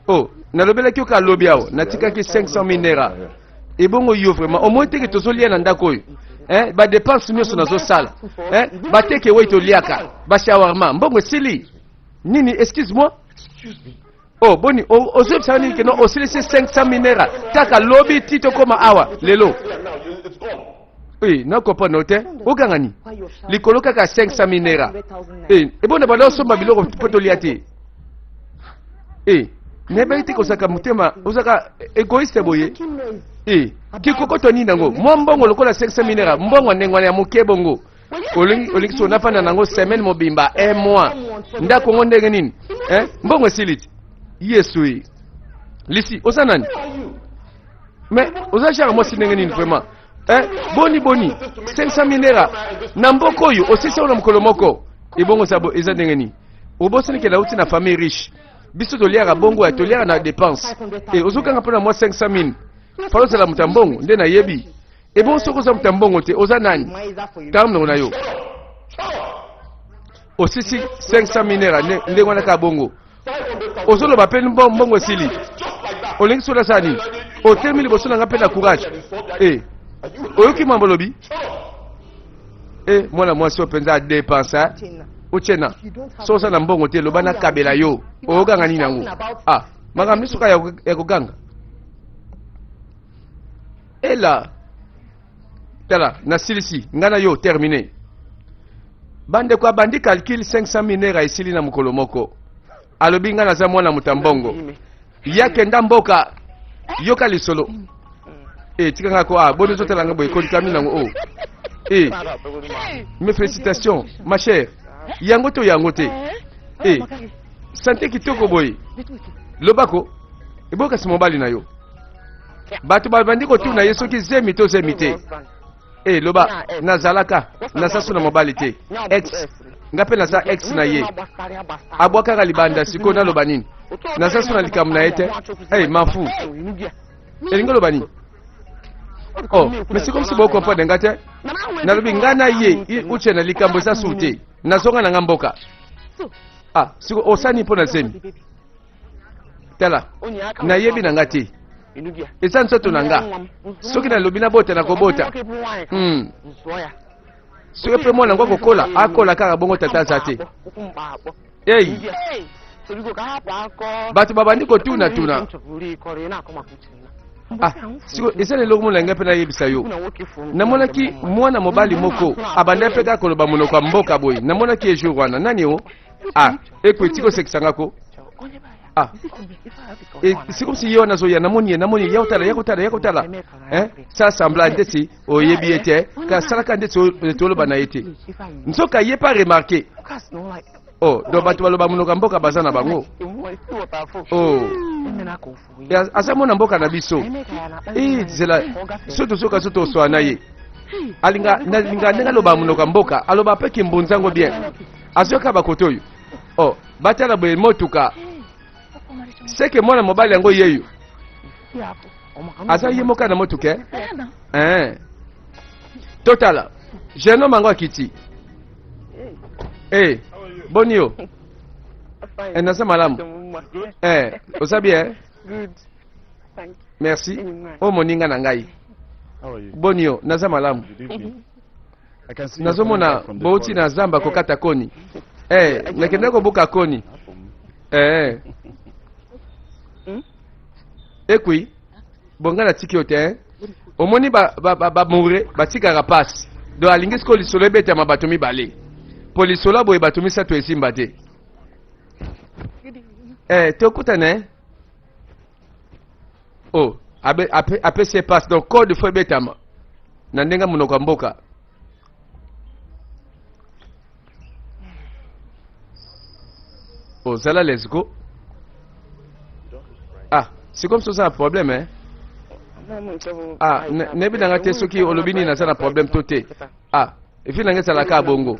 Speaker 1: Oh, nalobelaki yo ka lobi awa, natikaki 500 000 naira. Ebongo yo vraiment, au moins teke tozolia na ndako oyo. Eh, ba dépenses nyonso nazosala. Eh, ba teke oyo toliaka, ba shawarma, mbongo esili. Nini, excuse-moi? Oh, boni, ozoyebisaka nini ke non, osilisi 500 000 naira kaka lobi ti tokóma awa lelo. Oui, na comprendre te. Okanga nini? Likolo kaka 500 000 naira. Eh, ebona banda osomba biloko mpo tolia te. Eh, nayebaki te kozalaka motema, ozalaka égoïste boye. Eh, kikokoto nini yango? Mwa mbongo lokola 500 000 naira, mbongo ndenge wana ya moke bongo. Olingi olingi so nafanda nango semaine mobimba, un mois. Ndako ngo ndenge nini? Eh, mbongo esili ti. Yesu ye. Lisi, oza nani? Mais oza genre mwasi ndenge nini vraiment? Eh, boni boni 500 000 naira na mboka oyo osisi yango na mokolo moko. Ebongo eza ndenge nini? Obosani ke nauti na famille riche. Biso toliaka bongo ya toliaka na dépense. Eh, ozokanga mpona mwa 500 000. Falo ozala moto ya mbongo nde nayebi. Ebongo soki oza moto ya mbongo te, oza nani? Kanga monoko na yo. Osisi 500 000 naira ndenge wana kaka bongo. Ozoloba mpe mbongo esili. Olingi soki nasala nini? Otelemi liboso na nga mpe na courage. Eh, oyoki mambo olobi? Eh, mwana mwasi oyo mpenza adepense. Uchena, so oza na mbongo te, loba nakabela yo. Oyokanga nini yango? Ah, makambo nyonso kaka ya koganga. Ela, tala, nasilisi, nga na yo, terminé. Bandeko abandi calcul 500 000 naira esili na mokolo moko. Alobi nga naza mwana moto ya mbongo. Yakenda mboka, yoka lisolo. Eh, tika nga ko, ah, boni ozotala nga boye, kolikami nango, oh. Eh, mes félicitations, ma chère. Yango to yango te. Eh, santé kitoko boye. Lobako, eboka si mobali na yo. Bato babandi kotuna ye soki zemi to zemi te. Eh, loba, nazalaka, naza so na mobali te. Ex, nga mpe naza ex na ye. Abwakaka libanda, sikoyo naloba nini? Naza so na likambo na ye te. Hey, mafu. Elingi oloba nini? Oh, mais c'est comme si bo comprendre nga te. Nalobi nga na ye, uche na likambo eza su te. Nazonga na nga mboka. Ah, siko osani mpo na zemi. Tala, nayebi na nga te. Eza nzoto na nga. Soki nalobi nabota, nakobota. Soki mpe mwana yango akokola, akola kaka bongo tata aza te. Ei, bato babandi kotuna-tuna. Ah, siko eza na eloko mona ngai mpe nayebisa yo. Namonaki mwana mobali moko abandaki mpe kaka koloba monoko ya mboka boye. Namonaki ye jour wana. Nani o? Ah, ekwe tika osekisa nga ko. Ah, e c'est comme si ye wana azoya, namoni ye, namoni ye, ya kotala, ya kotala, ya kotala, hein, sala semblant ndeti oyebi ye te, ka salaka ndeti oloba na ye te, nzoka ye pa remarquer. Oh, donc bato baloba monoko ya mboka baza na bango. Oh, aza mwana mboka na biso. Eh, zela so tozoka so toswa na ye. Alinga nalinga ndenge aloba monoko ya mboka, aloba mpe kimbunzango bien. Azoyoka bakote oyo. Oh, batala boye motuka. Seke mwana mobali yango yeyo. Aza ye moko na motuka eh? Eh. Totala. Jeune homme yango akiti. Eh, boni yo? Eh, naza malamu. Eh, oza bien? Merci. O moninga na ngai. Boni yo? Naza malamu. Nazomona bouti na zamba kokata koni. Eh, nakende kobuka koni. Eh. Ekui. Bon, nga natiki yo te, eh? Omoni ba batikaka pasi. Donc alingi sikoyo lisolo ebetama bato mibale. Po lisolo ya boye bato misato esimba te. Eh, tokutana, eh? Oh, apesi ye passe, donc code faut ebetama na ndenge monoko ya mboka. Oh, zala, let's go. Ah, c'est comme ça, oza na problème, hein? Ah, nayebi nanga te soki olobi nini, naza na problème to te. Ah, vie na nga ezalaka bongo.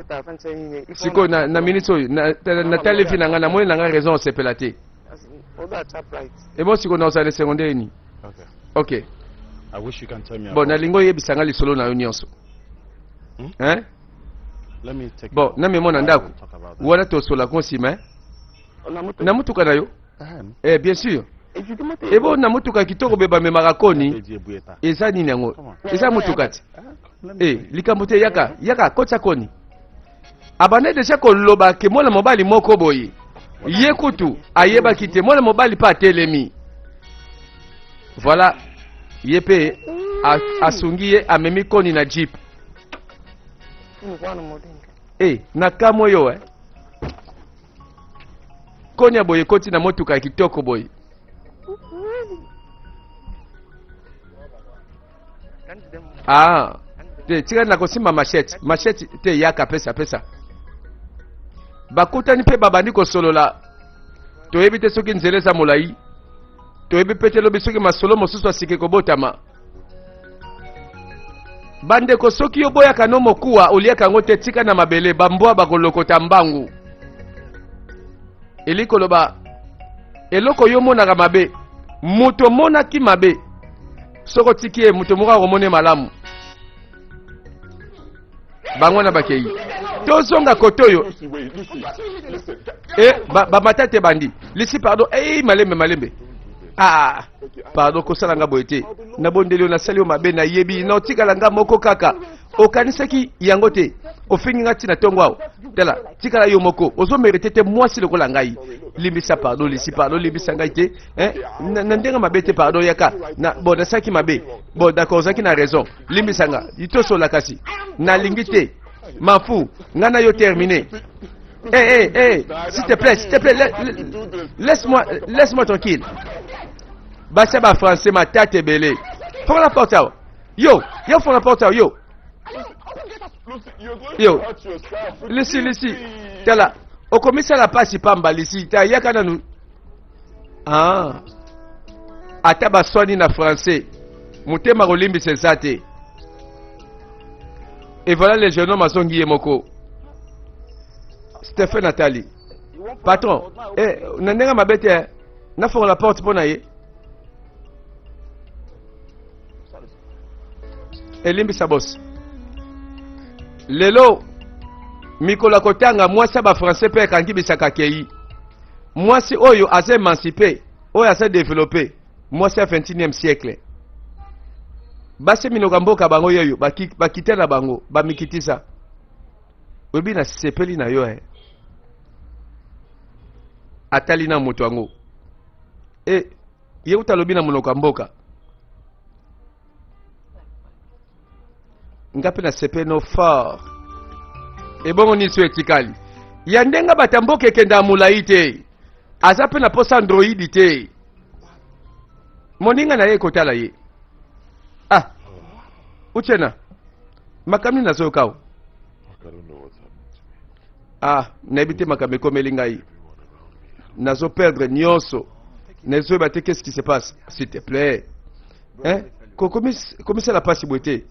Speaker 1: Sikoyo na minute oyo natali vie na nga, namoni na nga raison osepela te. Ebo sikoyo naozala esengo ndenge nini? Ok, bon, nalingi oyebisa nga lisolo na yo nyonso, hein? Bon, namemo na ndako wana, tosolako nsima na motuka na yo. Eh, bien sûr. Ebo na motuka kitoko be bamemaka koni, eza nini yango? Eza motuka ti. Eh, likambo te, yaka, yaka, kotisa koni. Abandaki deja koloba ke mwana mobali moko boye, ye kutu ayebaki te mwana mobali mpe atelemi. Voilà, ye mpe asungi ye, amemi koni na jeep. E na kamwe oyo, eh? Koni ya boye ekoti na motuka ya kitoko boye. Ah te, tika na kosimba machette, machette te. Yaka, pesa, pesa. Bakutani mpe babandi kosolola. Toyebi te soki nzela eza molai, toyebi mpe te lobi soki masolo mosusu asike kobotama. Bandeko, soki oboyaka no mokuwa, oliaka yango te, tika na mabele, bambwa bakolokota mbangu. Eli koloba eloko yo omonaka mabe, moto omonaki mabe, soki otiki ye, moto moko akomona ye malamu. Bango na bakei, tozonga kote oyo. E bamata te, bandi lisi. Pardon, ei, malembe, malembe. Ah, pardon, kosala nga boye te, nabondeli yo, nasali yo mabe, nayebi. Na otikala nga moko kaka, okanisaki yango te. Ofingi nga ntina ntongo awa. Tala, tikala yo moko, ozomérite te mwasi lokola ngai. Limbisa, pardon, lisi, pardon, limbisa ngai te, eh? Na ndenge mabe te, pardon, yaka na, bon, nasalaki mabe. Bon, d'accord, ozalaki na raison, limbisa nga. Tosola kasi, nalingi te mafu nga na yo terminé. Hey, hey, hey, s'il te plaît, s'il te plaît, laisse-moi, laisse-moi tranquille. Basia ba français matata ebele. Fongola porte awa. Yo, yo, fongola porte awa, yo. Yo. Lisi, lisi. Tala, okomisala pasi pamba, lisi. Ta yaka nanu. Ah. Ata baswani na français, motema kolimbisa eza te. Et voilà le jeune homme azongi ye moko. Stephen atali. Patron, eh, na ndenge mabe te, nafongola porte mpo na ye. Elimbisa boss. Lelo mikolo ya kotanga, mwasi ya bafrançais mpe ekangi bisaka kei. Mwasi oyo aza émancipé, oyo aza développé, mwasi ya 21e siècle. Basi minoko ya mboka bango yoyo bakita na bango bamikitisa. Oyebi, nasepeli na yo, eh. Atali na moto yango e ye kuta alobi na monoko ya mboka. Nga mpe nasepeli no fort. Ebongo nini so etikali ya ndenge bato ya mboka ekendaka molai te? Aza mpe na posa android te. Moninga na ye ekotala ye. Ah, Uchenna, makambo nini nazoyoka awa? Ah, nayebi te makambo ekomeli ngai. Nazo perdre nyonso. Nazoyeba te qu'est-ce qui se passe. S'il te plaît. Hein? Komisala pasi boye te.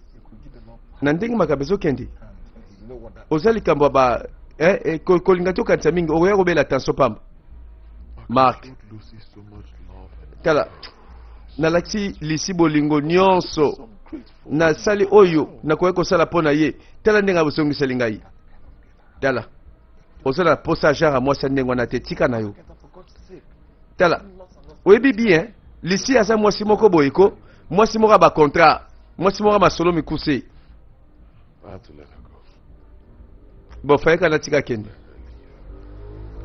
Speaker 1: Na ndenge makambo ezokende. Oza likambo ya ba eh, eh, kolinga te okanisa mingi okoya kobela tension pamba. Mark. Tala. Nalakisi lisi bolingo nyonso. Nasali oyo nakoki kosala mpo na ye. Tala ndenge abosongiseli ngai. Tala. Oza na posa genre ya mwasi ya ndenge wana te, tika na yo. Tala. Oyebi bien, Lisi aza mwasi moko boye ko, mwasi moko ya ba contrat, mwasi moko ya masolo mikuse. Bon, fayeka natika akende.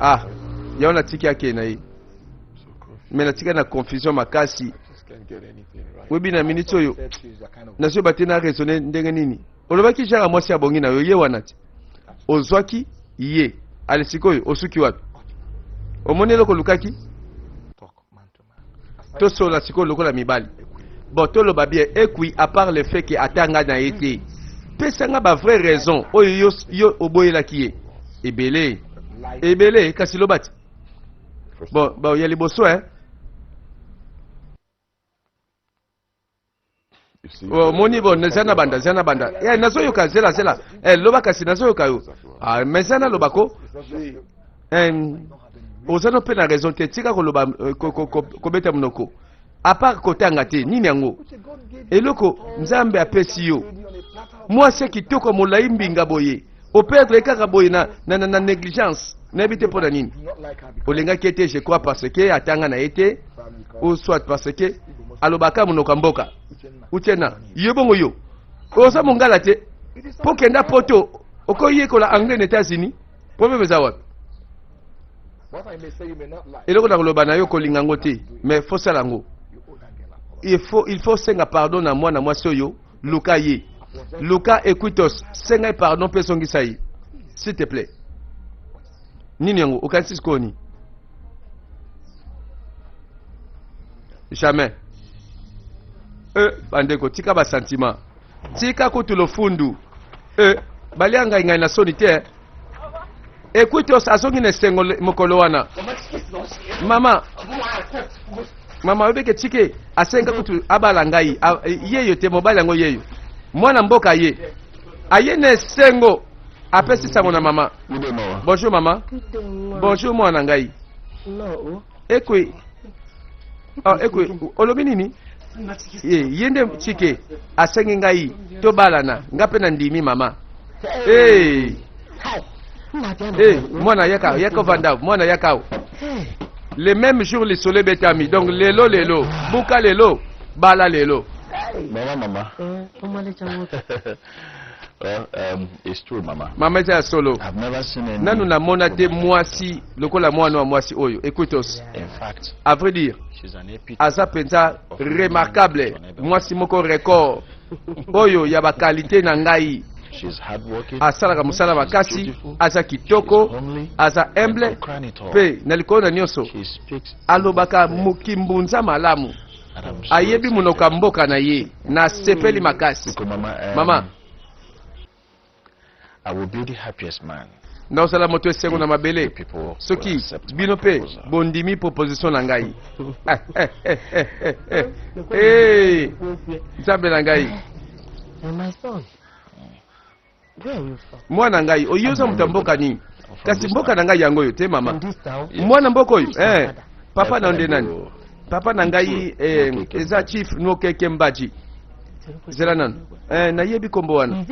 Speaker 1: Ah, yango natiki akende na ye. Mais natika na confusion makasi. Oyebi na minute oyo nazoyeba te na raisonner ndenge nini. Olobaki genre ya mwasi abongi na yo ye wana ti. Ozwaki ye. Ale sikoyo osuki wapi? Omoni eloko olukaki? Tosolola sikoyo lokola mibali. Bon, toloba bien ekui à part le fait que atanga na ye te. Pesa nga ba vraie raison oyo yo, yo oboyelaki ye. Ebele. Ebele kasi loba ti. Bon, bon ya liboso hein. Omoni bon eza na banda eza na banda eh, nazoyoka zela zela eh, loba kasi nazoyoka yo ah, mais eza naloba ko eh, oza no mpe na raison te tika koloba eh, kobeta monoko à part kotanga te nini yango eloko nzambe apesi yo mwasi ya kitoko molai mbinga boye operdre kaka boye na, na, na, na négligence nayebi te mpo na nini olingaki ete je crois parce que atanga na ye te ou soit parce que alobaka monoko ya mboka Uchenna yo bongo yo oza mongala te mpo kenda poto okoyekola anglais na États-Unis problème eza wapi eloko na koloba na yo kolinga yango te mais fosala yango il faut senga pardon na mwana mwasi oyo luka ye luka equitos senga ye pardon mpe zongisa ye s'il te plaît nini yango okanisi sikoyo nini jamais bandeko tika basentiment tika kutu lofundu balia ngai ngai na soni te equitos azongi na esengo mokolo wana mama mama oyebeke tike asenga kutu abala ngai yeyo te mobali yango yeyo mwana mboka ye aye na esengo apesi sango na mama bonjour mama bonjour mwana ngai ekwe oh, ekwe olobi nini ye ye nde tike asengi ngai tobalana nga mpe na ndimi mama hey. Hey, mwana yaka yaka ovanda mwana yaka le même jour lisolo ebetami donc lelo lelo buka lelo bala lelo
Speaker 2: mama mama well, it's true, mama.
Speaker 1: Mama eza ya solo
Speaker 2: I've never seen any
Speaker 1: nanu namona te mwasi lokola mwana wa mwasi oyo equitos
Speaker 2: In fact,
Speaker 1: à vrai dire
Speaker 2: she's an epitome
Speaker 1: aza mpenza remarquable mwasi moko record oyo ya bakalite na ngai
Speaker 2: She's hardworking.
Speaker 1: Asalaka mosala makasi, aza kitoko, aza humble mpe na likolo na nyonso alobaka kimbunza malamu, ayebi monoko ya mboka na ye. Nasepeli makasi mama. Nakozala moto esengo na mabele soki bino mpe bondimi proposition na ngai. Nzambe na ngai. Mwana ngai oyo oza moto ya mboka nini? Kasi mboka na ngai yango oyo te mama. Mwana mboka oyo eh, papa na nde nani? Papa na ngai eh, eza chief Nwokeke Mbaji. Zela nanu eh, nayebi kombo wana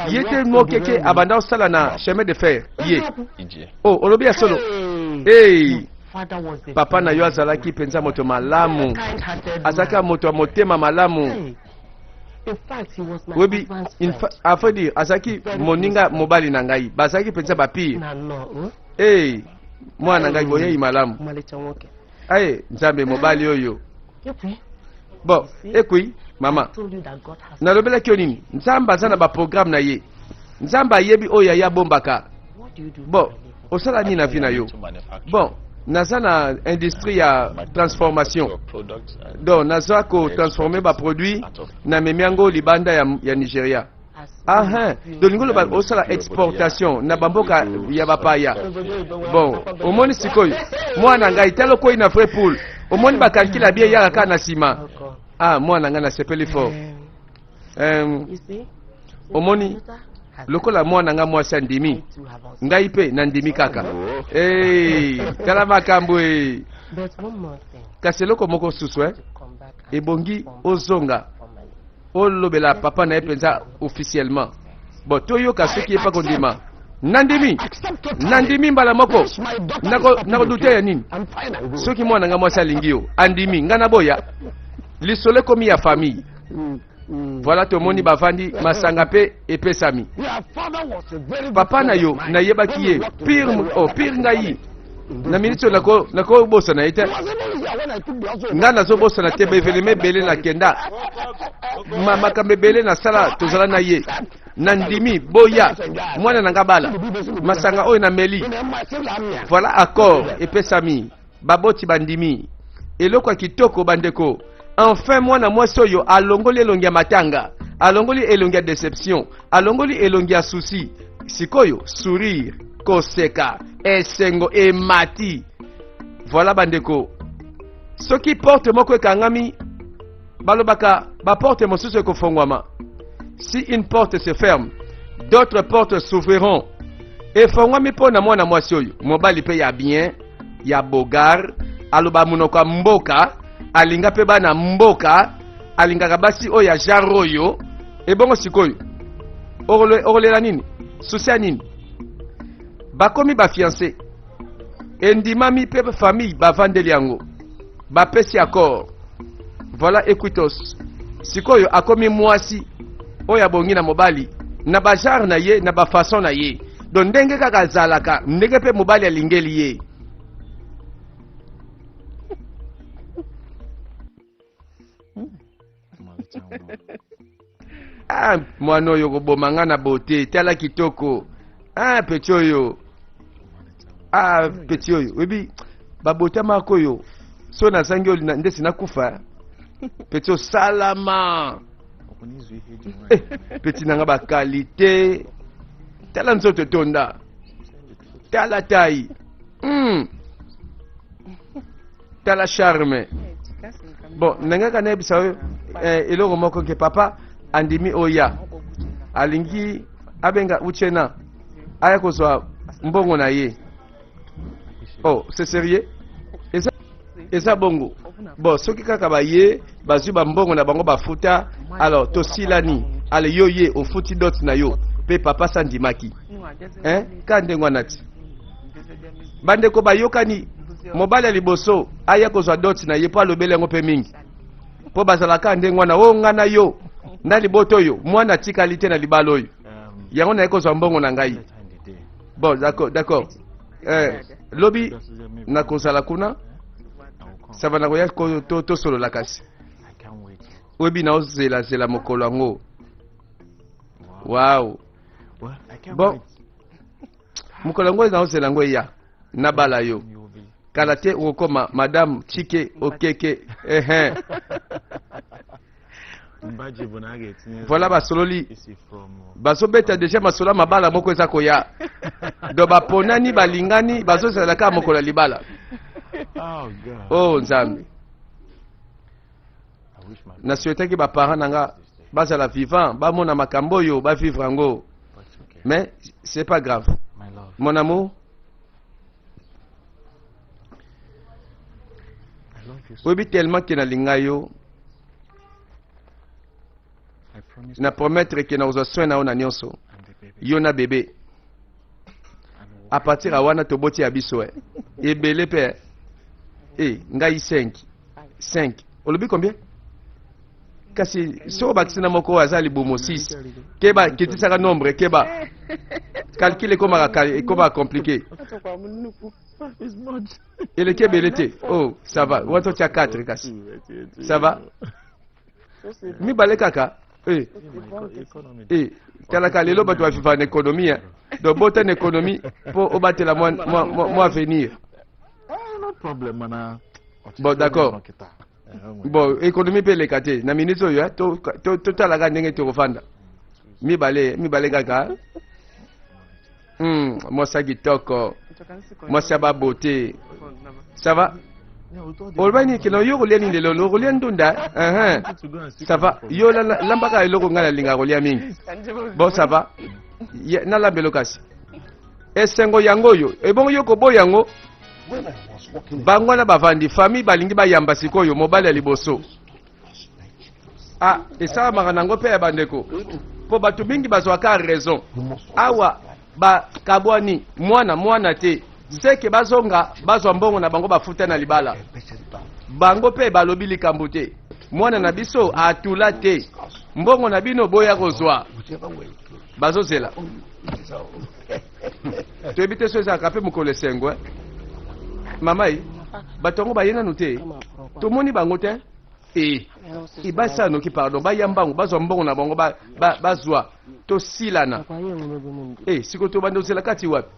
Speaker 1: ye te. Nwokeke abanda kosala na chemin de fer ye. Oh, olobi ya solo. Hey. Papa na yo azalaki mpenza moto malamu, azalaki moto ya motema malamu. Oyebi, à vrai dire azalaki moninga mobali na ngai, bazalaki mpenza bapire. Hey, mwana na ngai boyei malamu. Aye, nzambe mobali oyo. Bon, ekui mama, nalobelaki yo nini? Nzambe aza na baprogramme na ye, nzambe ayebi oyo aye abombaka. Bon, osala nini na vie na yo? Bon, Naza na industrie ya transformation, donc naza kotransforme baproduit, namemi yango libanda ya Nigeria. Ahin, tolingi oloba osala exportation na bamboka ya bapaya. Bon, omoni sikoyo, mwana ngai, tala, okwei na vrai poule. Omoni, bacalcul ya bien eyaka kaka na nsima. Ah, mwana ngai, nasepeli fort. Omoni, lokola mwana ngai mwasi andimi, ngai mpe nandimi kaka. Hey, tala makambo e. Kasi eloko moko susu, ebongi ozonga olobela papa na ye mpenza officiellement. Bon, toyoka soki ye mpa kondima. Nandimi, nandimi mbala moko. Nakodute ya nini? Soki mwana ngai mwasi alingi yo, andimi, ngai naboya? Lisolo ekomi ya famille. Voilà, tomoni bavandi, masanga mpe epesami. Papa na yo, nayebaki ye pire, oh, pire. Ngai na miniti oyo nakobosana ye te. Ngai nazobosana te baévénements ebele nakenda, makambo ebele nasala, tozala na ye. Nandimi, boya mwana na nga bala. Masanga oyo nameli. Voilà, accord epesami, baboti bandimi. Eloko ya kitoko, bandeko, enfin mwana mwasi oyo alongoli elongi ya matanga, alongoli elongi ya déception, alongoli elongi ya souci. Sikoyo sourire, koseka, esengo emati. Voilà, bandeko, soki porte moko ekangami, balobaka baporte mosusu ekofongwama. Si une porte se ferme, d'autres portes s'ouvriront. Efongwami mpo na mwana mwasi oyo. Mobali mpe ya bien, ya bogar, aloba monoko ya mboka, alinga mpe bana mboka, alingaka basi oyo ya genre oyo. Ebongo sikoyo okolela nini? Souci ya nini? Bakomi bafiancé, endimami mpe famille bavandeli yango, bapesi accord. Voilà, equitos. Sikoyo akomi mwasi oyo abongi na mobali, na bagenre na ye, na bafaçon na ye. Donc ndenge kaka azalaka, ndenge mpe mobali alingeli ye. Ah, mwana oyo koboma nga na bote. Tala kitoko. Ah, petit oyo, ah, petit oyo, oyebi babotamaka oyo. So nazangi oyo ndesi nakufa. Petit osalama, eh, petit nanga, baqualité. Tala nzoto etonda, tala taille. Tala charme. Bon, nangaka nayebisa oyo, eloko moko ke papa andimi oya, alingi abenga Uchena aya kozwa mbongo na ye. Oh, c'est sérieux, eza bongo. Bon, soki kaka baye bazwi bambongo na bango, bafuta, alors tosilani. Ale, yo ye ofuti dot na yo mpe papa sandimaki, hein? Ka ndenge wana ti bandeko bayokani, mobali ya liboso aya kozwa dot na ye mpo alobeli yango mpe mingi, mpo bazalaka ndenge wana. O nga na yo na libota oyo, mwana atikali te na libala oyo, yango naye kozwa mbongo na ngai. Bon, d'accord. Lobi nakozala kuna, ça va, nakoya tosolola. Kasi oyebi, naozelazela mokolo yango. Wow, bon, mokolo yango naozela yango eya, nabala yo. Kala te okokoma madame Chike Okeke, ehe. Voilà, basololi, bazobeta déjà masolo ya mabala moko eza koya. Donc baponani, balingani, bazozela kaka mokolo ya libala. Oh Nzambe, nasouhaitaki baparent na nga bazala vivant, bamona makambo oyo, bavivre yango, mais c'est pas grave. Mon amour, oyebi tellement ke nalinga yo. Na promettre ke nakozwa soin na yo na nyonso, yo na bébé. À partir ya wana toboti ya biso e ebele mpe e ngai 5 5. Olobi combien? Kasi soki obakisi na moko oyo aza libumu, 6. Keba, kitisaka nombre, keba, calcul ekomaka compliqué. Eleki ebele te. Oh, ça va, wana totia 4. Kasi ça va, mibale kaka. Eh, eh, talaka lelo bato bavivaka na économie, hein. Donc bota na économie mpo obatela mwa avenir.
Speaker 2: problem mana ọchịchị
Speaker 1: Bon,
Speaker 2: onye
Speaker 1: d'accord.
Speaker 2: nọ kịta. Eh, o nwere.
Speaker 1: Bon, économie mpe eleka te na minute oyo, eh, totalaka ndenge tokofanda mibale mibale kaka. Mwasi ya kitoko, mwasi ya babote, ça va?
Speaker 2: Yeah, with all the
Speaker 1: Oloba nini kino yo kolia nini lelo? Okolia ndunda? Uhum.
Speaker 2: to go and seek
Speaker 1: Ça va.
Speaker 2: money from
Speaker 1: Yo lambaka eloko ngai nalingaka kolia mingi. Bon, ça va. Nalamba eloko kasi esengo yango oyo ebongo yo koboya yango. Bango wana bavandi, famille balingi bayamba sikoyo mobali ya liboso. Ah, esalamaka nango mpe ya bandeko, mpo bato mingi bazwaka raison awa. Bakabwani, mwana mwana te, seke bazonga bazwa mbongo na bango bafuta na libala. Bango mpe balobi likambo te, mwana na biso atula te, mbongo na bino boya kozwa. Bazozela, toyebi te so ezalaka mpe mokolo esengo, eh? Mama ye, bato yango baye nanu te, tomoni bango te. E ebasala noki, pardon, baya mbango bazwa mbongo na bango, bazwa tosilana. E sikoyo tobanda ozela kati wapi?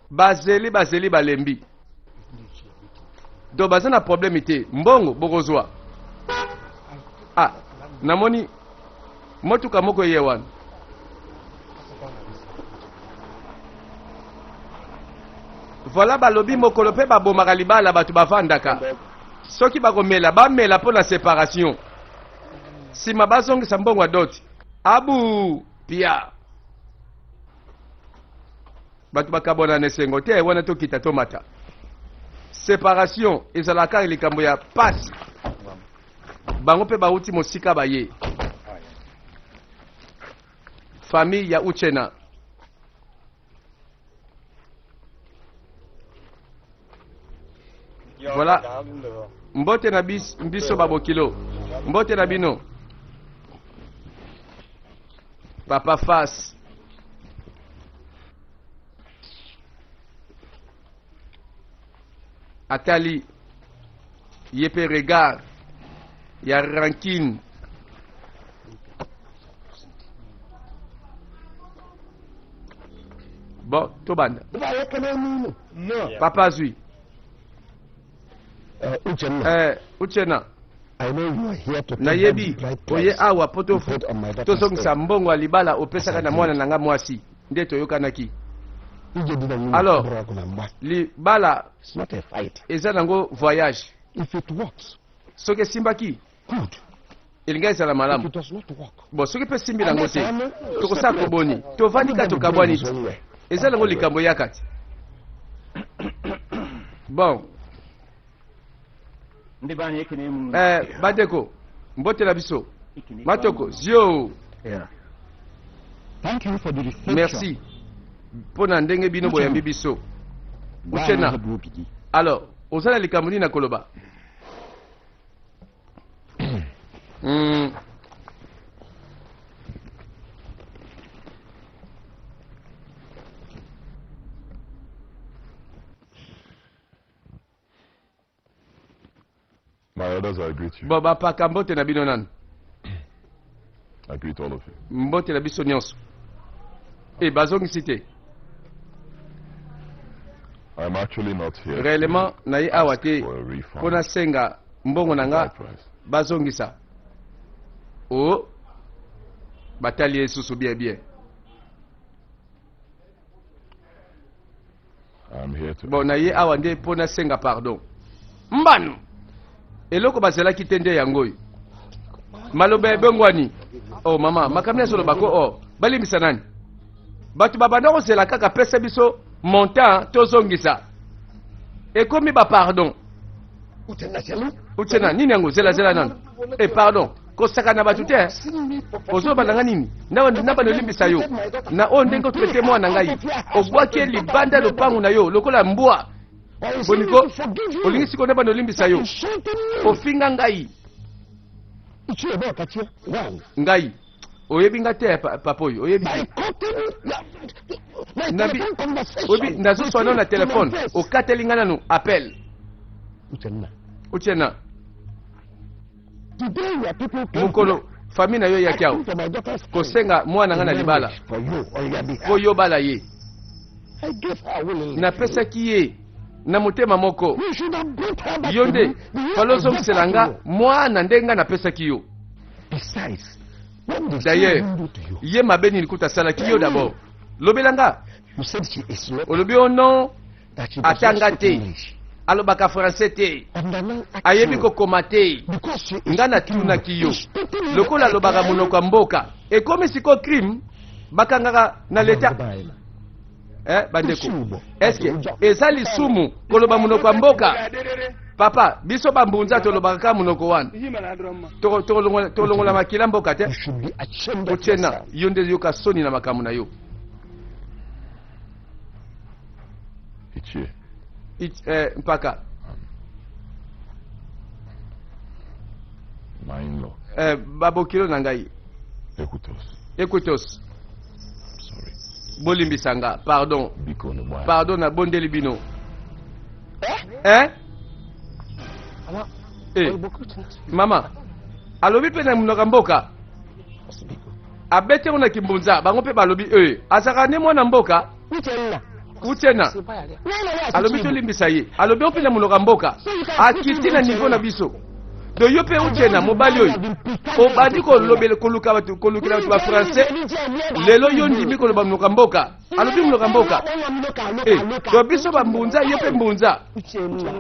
Speaker 1: Bazeli, bazeli, balembi. Donc baza na problème te, mbongo bokozwa. Ah, namoni motuka moko eye wana. Voilà, balobi mokolo mpe babomaka libala, bato bavandaka, soki bakomela bamela mpo na séparation, nsima bazongisa mbongo ya dot. Abu pia bato bakabwana na esengo te. Wana tokita tomata, séparation ezalaka likambo ya pasi. Bango mpe bauti mosika, baye famille ya Uchena. Voilà, mbote na biso babokilo, mbote na bino. Papa Fas. Atali ye mpe regard ya rancune. Bon, tobanda. Papa azwi. Uchenna, nayebi oye awa mpo tozongisa mbongo ya libala opesaka na mwana na nga mwasi nde toyokanaki. Alors libala eza nango voyage. Soki esimbaki, elingi ezala malamu. Bon, soki mpe esimbi nango te, tokosala koboni? Tovandi kaka, tokabwani ti eza nango likambo eyaka ti. Bon, bandeko, mbote na biso matoko zio. Merci mpo na ndenge bino boyambi biso. Uchena, alors oza na likambo nini na koloba?
Speaker 3: My elders, I greet you.
Speaker 1: Bon, bapaka, mbote na bino nanu.
Speaker 3: I greet all of you.
Speaker 1: Mbote na biso nyonso. E bazongisi te.
Speaker 3: I'm actually not here
Speaker 1: Réellement, naye awa te
Speaker 3: for a refund.
Speaker 1: mpo nasenga mbongo na nga bazongisa. O batali ye lisusu bien bien.
Speaker 3: I'm here to
Speaker 1: Bon, naye awa nde mpo nasenga pardon. Mbano eloko bazelaki te nde yango oyo, maloba ebengwani. O mama, makambo nyonso olobako o balimbisa nani? Bato babanda kozela kaka pesa biso montant tozongisa, ekomi bapardon. Uchenna, nini yango? Zelazela nano. E pardon, kosaka na bato te. Ozobanda nga nini na bana? Olimbisa yo na oyo ndenge otraiter mwana na ngai, obwaki ye libanda lopango na yo lokola mbwa. Boniko olingi sikoyo na bana olimbisa yo? Ofinga ngai, ngai oyebi nga te. Papa oyo oyebi te. Oyebi nazoswa nano na telefone, okateli nga nano appel. Uchenna, mokolo famille na yo eyaki awa kosenga mwana nga na libala mpo yo bala ye, napesaki ye. Na motema moko, yo nde fale ozongisela nga mwana nde nga napesaki yo. D'ailleurs, ye mabe nini kuta asalaki yo? D'abord lobela nga. Olobi o non, atanga te, alobaka français te, ayebi kokoma te. Nga natunaki yo, lokola alobaka monoko ya mboka, ekomi sikoyo crime bakangaka na leta? Bandeko, eske eza lisumu koloba monoko ya mboka? Papa, biso bambunza tolobaka kaka monoko wana. Tolongola makila mboka te. Otiena, yo nde yoka soni na makambo na yo.
Speaker 3: Ichie.
Speaker 1: Mpaka.
Speaker 3: My in-law.
Speaker 1: Babokilo na ngai.
Speaker 3: Ekutos.
Speaker 1: Ekutos.
Speaker 3: Sorry.
Speaker 1: Bolimbisa nga, pardon.
Speaker 3: Biko no boy.
Speaker 1: Pardon, nabondeli bino. Eh? Eh. Mama alobi mpe na monoko ya mboka, abeti yango na kimbunza. Bango mpe balobi e azalaka nde mwana mboka. Uchenna alobi tolimbisa ye, alobi mpe na monoko ya mboka, akiti na niveau na biso. Donc yo mpe Uchenna, mobali oyo obandi kolobela, koluka bato, kolukela bato bafrançais, lelo yo ndimi koloba monoko ya mboka. Alobi monoko ya mboka. Donc biso bambunza, yo mpe mbunza,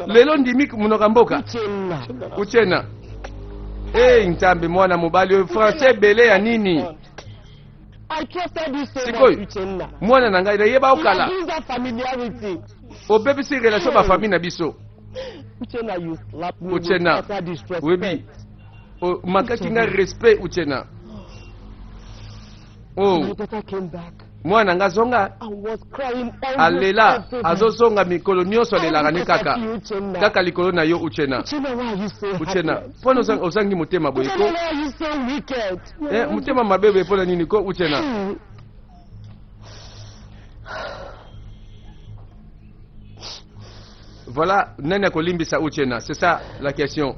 Speaker 1: lelo ndimi monoko ya mboka. Uchenna, e Nzambe, mwana mobali oyo français ebele ya nini? Sikoyo mwana na ngai nayeba okala obebisi relation bafamille na biso. Uchenna, oyebi omakaki nga respect. Uchenna, oh, mwana nga azonga, alela, azozonga mikolo nyonso, alelaka ni kaka kaka likolo na yo. Uchenna, Uchenna, mpona ozangi motema boye ko? Motema mabe boye mpona nini ko, Uchenna? Voilà, nani akolimbisa Uchenna? C'est ça la question.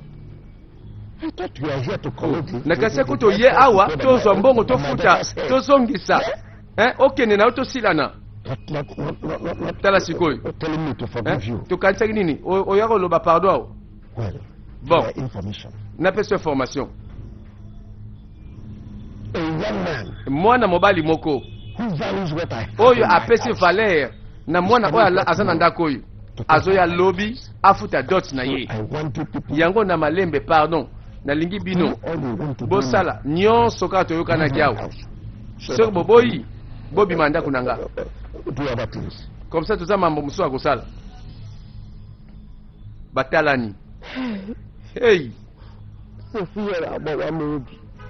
Speaker 1: Nakasi kutu ye awa, tozwa mbongo, tofuta, tozongisa, okende na yo, tosilana. Tala sikoyo, tokanisaki nini? Oya koloba pardon awa. Bon, napesa information. Mwana mobali moko oyo apesi valeur na mwana oyo aza na ndako oyo, azoya lobi afuta dot na ye yango na malembe. Pardon, nalingi bino bosala nyonso kaka toyokanaki awa. Soki boboyi, bobima ndako na nga. Comme ça toza mambo mosusu ya kosala. Batalani. Hey,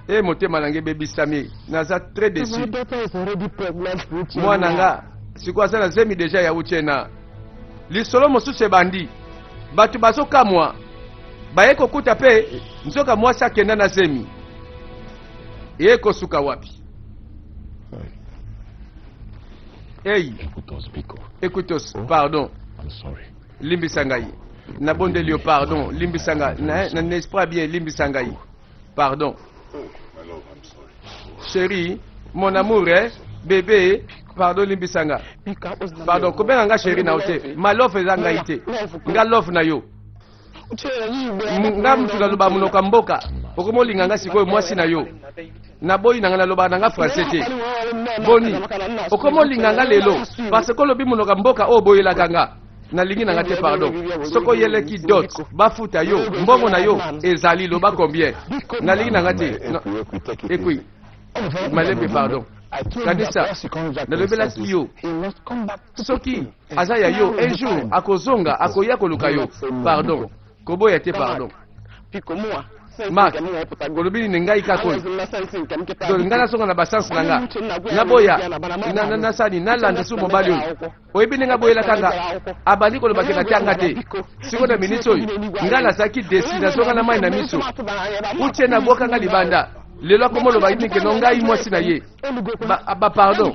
Speaker 1: e motema na ngai ebebisami, naza très déçu. Mwana nga sikoyo aza na zemi déjà ya Uchenna. Lisolo mosusu ebandi, bato bazokamwa, baye kokuta mpe nzoka mwasi akenda na zemi. Eye kosuka wapi? Ei, Ekutos, pardon, limbisa ngai, nabondeli yo, pardon, limbisa ngai na esprit bien, limbisa ngai, pardon. Chéri, mon amour, eh? Bébé, pardon, limbisa nga, pardon. Kobenga nga chéri na yo te. Ma love eza ngai te, nga love na yo. Nga mutu naloba monoko ya mboka, okomolinga nga sikoyo mwasi na yo. Naboyi na nga, nalobaka na nga français te. Boni okomolinga nga lelo parce que olobi monoko ya mboka oyo boyelaka nga? Nalingi na nga te, pardon. Soki oyeleki dot, bafuta yo mbongo na yo ezali, loba combien. Nalingi na nga te. Ekui malembe, pardon. Kanisa nalobelaki yo, soki aza ya yo, un jour akozonga, akoya koluka yo. Pardon, koboya te, pardon. Mark, olobi nini? Ngai kaka oyo, donc ngai nazonga na basanse na nga, naboya, nasani, nalanda su mobali oyo. Oyebi ndenge aboyelaka nga, abandi kolobaki na tianga te. Sikoyo na miniti oyo ngai nazalaki déçu, nazonga na mai na miso. Uche nabwaka nga libanda, lelo akomoloba nini? Ngai mwasi na ye. Ba pardon,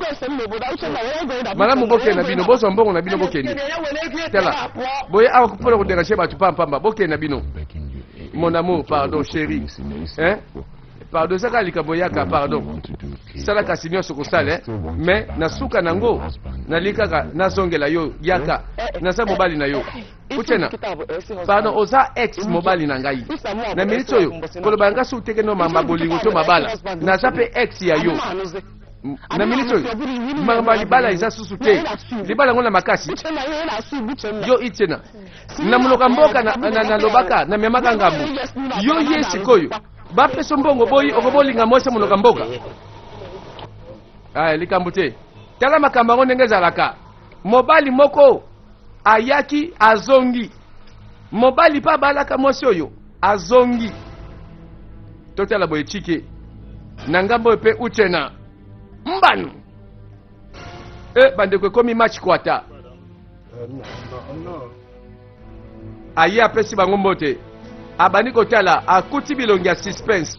Speaker 1: malamu bokende na bino, bozwa mbongo na bino, bokende. Tala boye awa mpona kodéranger bato pampamba. Bokende na bino. Mon amour, pardon, chéri, hein? Pardon, eza kaka likambo yaka, pardon. Sala kasi nyonso kosala, eh? Mais na suka nango nalingi kaka nazongela yo, yaka, naza mobali na yo. Uchenna, pardon, oza ex mobali na ngai. Na minute oyo koloba nga soki teke no mamba bolingo to mabala, naza pe ex ya yo. Na minute oyo makambo ya libala eza susu te, libala yango na makasi yo Uchenna. Na monoko ya mboka nalobaka na memaka ngambo yo ye sikoyo bapesa mbongo boyi okobolinga mwasi ya monoko ya mboka. Aya likambo te, tala makambo yango ndenge ezalaka. Mobali moko ayaki azongi, mobali mpe abalaka mwasi oyo azongi. Totala boye Chike na ngambo oyo mpe Uchenna mbanu. E bandeko, ekomi match kwata. Aye apesi bango mbote, abandi kotala, akuti bilongi ya suspense.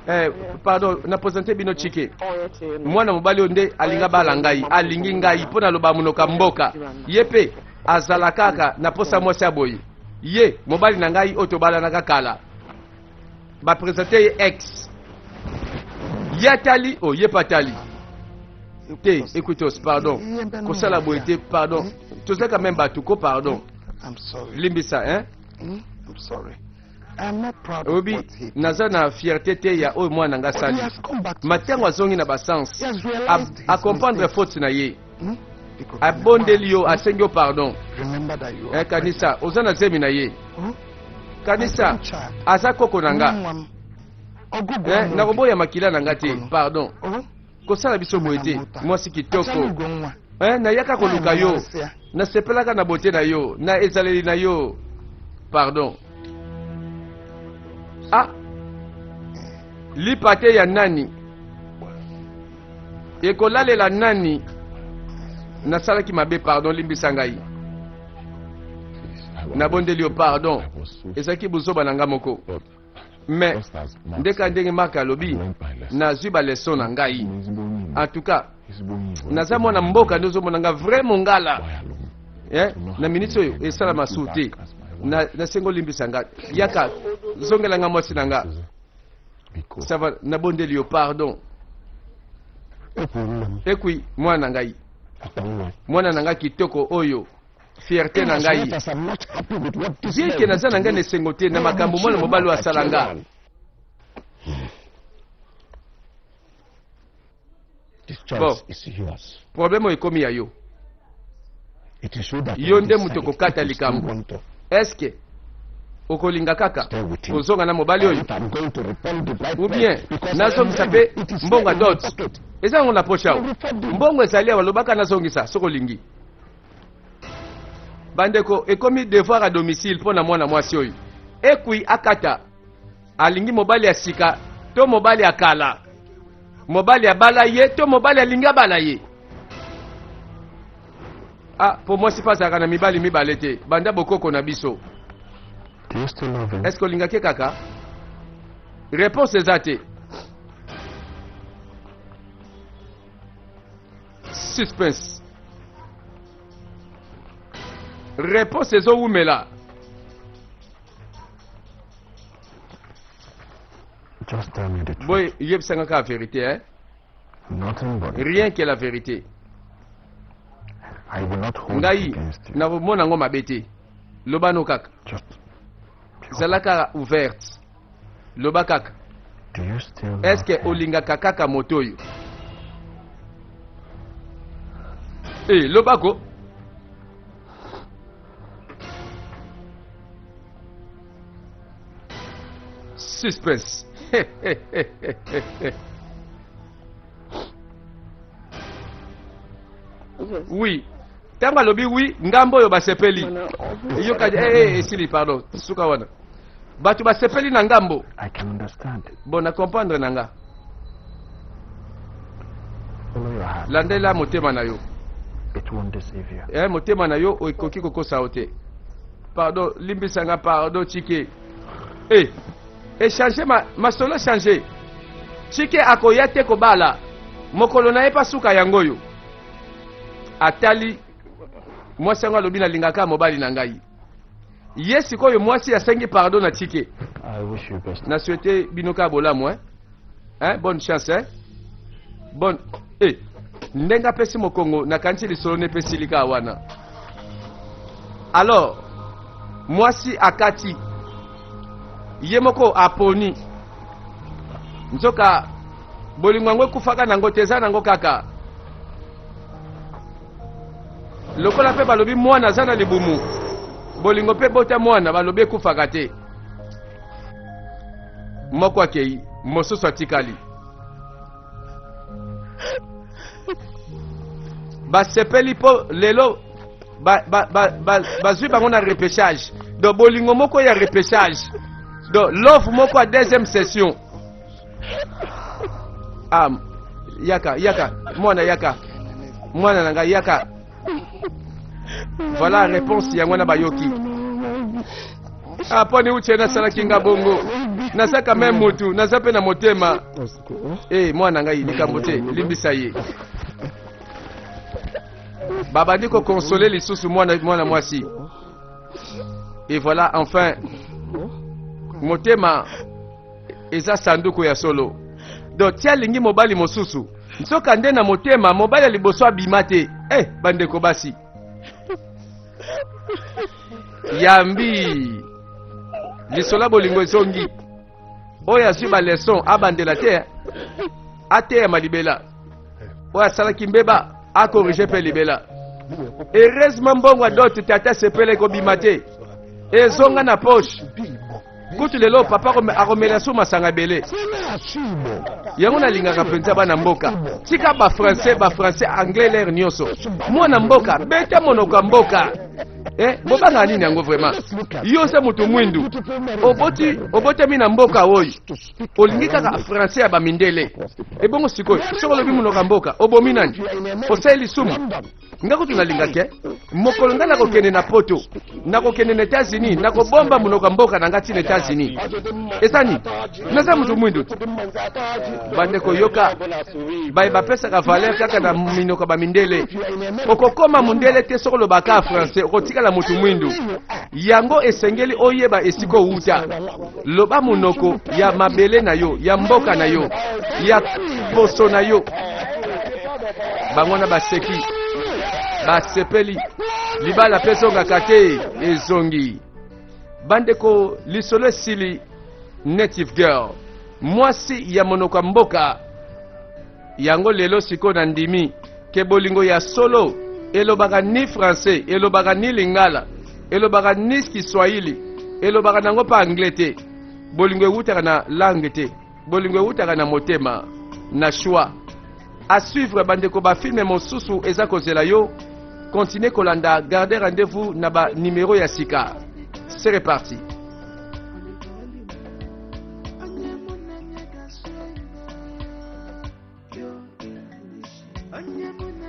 Speaker 1: Eh, pardon, na présente bino Chike, mwana mobali oyo nde alinga bala ngai, alingi ngai mpo naloba monoko ya mboka. Ye mpe azala kaka na posa mwasi ya boye. Ye mobali na ngai oyo tobalanaka kala, bapresente ye ex. Ye atali o, ye mpe atali te. Écoute, pardon, kosala boye te, pardon, toza quand même bato ko, pardon.
Speaker 2: I'm sorry.
Speaker 1: Limbisa, hein?
Speaker 2: I'm sorry. I'm not proud of
Speaker 1: Oyebi,
Speaker 2: what he did.
Speaker 1: naza na fierté te ya oyo mwana nga
Speaker 2: But he
Speaker 1: asali.
Speaker 2: has come back to
Speaker 1: Matango azongi na basens,
Speaker 2: He has realized his
Speaker 1: acomprendre
Speaker 2: mistake.
Speaker 1: faute na ye.
Speaker 2: Because
Speaker 1: Abondeli yo, asengi yo pardon.
Speaker 2: Remember that you are
Speaker 1: Eh, kanisa oza na zemi na ye.
Speaker 2: Hmm?
Speaker 1: Kanisa aza koko na nga.
Speaker 2: Nwa m. Ọgụgụ
Speaker 1: Eh,
Speaker 2: ọnụ
Speaker 1: nakoboya makila na nga te, pardon.
Speaker 2: obi. Oh?
Speaker 1: Kosala biso boye te, mwasi kitoko.
Speaker 2: Achala ugo nwa.
Speaker 1: Eh, nayaka koluka yo, nasepelaka na bote na yo, na ezaleli na yo, pardon. Ah, lipa te ya nani ekolalela nani? Nasalaki mabe, pardon, limbisa ngai.
Speaker 3: Please,
Speaker 1: Nabondeli yo pardon.
Speaker 3: I was so
Speaker 1: Ezalaki buzoba na nga moko.
Speaker 3: But
Speaker 1: Mais
Speaker 3: just as Mark
Speaker 1: ndeka
Speaker 3: said,
Speaker 1: ndenge Mark alobi,
Speaker 3: I learned my lesson.
Speaker 1: nazwi baleson na ngai.
Speaker 3: Ezigbo onye Igbo.
Speaker 1: En tout cas,
Speaker 3: Ezigbo onye Igbo.
Speaker 1: naza mwana mboka nde ozomona nga vrai mongala.
Speaker 3: Why alone?
Speaker 1: Eh, na miniti oyo esalama su te. Nasengi olimbisa nga, yaka, zongela nga mwasi na nga.
Speaker 3: Biko.
Speaker 1: Ça va, nabondeli yo pardon. Ekwi mwana na ngai, mwana na ngai kitoko oyo fierté na ngai. Bien ke naza na ngai na esengo te na makambo mwana mobali oyo asala nga.
Speaker 4: This choice
Speaker 1: Bon.
Speaker 4: is yours.
Speaker 1: Problème oyo ekomi ya yo.
Speaker 4: It is you that
Speaker 1: Yo
Speaker 4: will
Speaker 1: nde
Speaker 4: decide
Speaker 1: moto okokata
Speaker 4: if you still
Speaker 1: likambo.
Speaker 4: want to
Speaker 1: Eske okolinga kaka
Speaker 4: stay with him.
Speaker 1: kozonga na mobali
Speaker 4: Or
Speaker 1: oyo
Speaker 4: if I'm going to return the bride
Speaker 1: ou
Speaker 4: price
Speaker 1: bien
Speaker 4: because I am
Speaker 1: nazongisa
Speaker 4: ready.
Speaker 1: mpe
Speaker 4: It is
Speaker 1: mbongo ya
Speaker 4: here in my
Speaker 1: dot
Speaker 4: pocket.
Speaker 1: eza yango na poche awa, mbongo ezali awa, lobaka nazongisa soki olingi. Bandeko, ekomi devoir à domicile mpo na mwana mwasi oyo ekwi akata alingi mobali ya sika to mobali ya kala, mobali abala ye to mobali alingi abala ye. Ah, po mwasi mpe azalaka na mibali mibale te banda bokoko na biso.
Speaker 4: Do you still love him?
Speaker 1: Est-ce olingaki kaka? Réponse eza te. Suspense, réponse ezowumela.
Speaker 4: Just tell me the truth.
Speaker 1: Boye yebisanga kaka vérité, hein?
Speaker 4: Nothing but the
Speaker 1: Rien que la vérité.
Speaker 4: I will not hold it
Speaker 1: Ngai
Speaker 4: against you.
Speaker 1: nakomona yango mabe te, loba no kaka.
Speaker 4: Just
Speaker 1: Zala kaka ouverte, loba kaka.
Speaker 4: Do you still love
Speaker 1: Est ce que
Speaker 4: him?
Speaker 1: olingaka kaka moto oyo e lobako? Suspense. Oui, ntango alobi oui, ngambo oyo basepeli. Yoka, eh, eh, esili, pardon, suka wana, bato basepeli na ngambo.
Speaker 4: I can understand.
Speaker 1: Bon, na comprendre na nga.
Speaker 4: Follow your heart.
Speaker 1: Landela motema na yo.
Speaker 4: It won't deceive you.
Speaker 1: Eh, motema na yo ekoki kokosa yo te. Pardon, limbisanga, pardon Chike. Eh, echange ma, masolo change. Chike akoya te kobala mokolo na ye mpa suka yango oyo. Atali mwasi yango, alobi nalingaka mobali na ngai. Ye sikoyo mwasi asengi pardon na Chike.
Speaker 4: I wish you best.
Speaker 1: Na souhaite bino kaka bolamu, eh? Hein? Bonne chance, hein? Bonne. Eh, ndenge apesi mokongo, nakanisi lisolo nepesi lika wana. Alors, mwasi akati ye moko aponi nzoka bolingo yango ekufaka nango te eza nango kaka lokola mpe balobi mwana aza na libumu bolingo mpe bota mwana balobi ekufaka te moko akei mosusu atikali basepeli mpo lelo bazwi ba, ba, ba, ba bango na repêchage donc bolingo moko ya repêchage donc love moko ya deuxième session ah, yaka yaka mwana yaka mwana na ngai yaka voilà réponse yango wana bayoki ah, mpo ni uche nasalaki nga bongo naza quand même mutu naza mpe na motema e eh, mwana ngai likambo te limbisa ye babandi kokonsole lisusu mwana, mwana mwasi et voilà enfin motema eza sanduku ya solo donc ti alingi mobali mosusu nzoka nde na motema mobali ya liboso abima te eh bandeko basi yambi lisolo ya bolingo ezongi oyo azwi baleson abandela te eh. ateyama libela oyo asalaki mbeba akorige mpe libela heureusement mbongo ya dote tata sepela ekobima te ezonga na poche kutu lelo papa akomela so masanga ebele yango nalingaka mpenza bana mboka tika bafrançais bafrançais anglais lere nyonso mwana mboka beta monoko ya mboka eh, bobangaka nini yango vraiment yo oza moto mwindu oboti obotami na mboka oyo olingi kaka français ya bamindele ebongo sikoyo soki olobi monoko ya mboka obomi nani osali lisumu nga kutu nalinga te mokolo nga nakokende na poto nakokende na etats-unis nakobomba monoko ya mboka na nga ntina etats-unis eza nini naza moto mwindu te bandeko yoka baye bapesaka valeur kaka na minoko ya bamindele okokoma mondele te soki olobaka français okotikala moto mwindu yango esengeli oyeba esika owuta loba monoko ya mabele na yo ya mboka na yo ya poso na yo bango wana baseki basepeli libala mpe ezongaka te ezongi bandeko lisolo esili native girl mwasi ya monoko ya mboka yango lelo sikoyo na ndimi ke bolingo ya solo elobaka ni français elobaka ni lingala elobaka ni kiswahili elobaka nango mpe anglais te bolingo ewutaka na langue te bolingo ewutaka na motema na choix à suivre bandeko bafilme mosusu eza kozela yo continue kolanda garde rendez-vous na ba numero ya sika c'est reparti.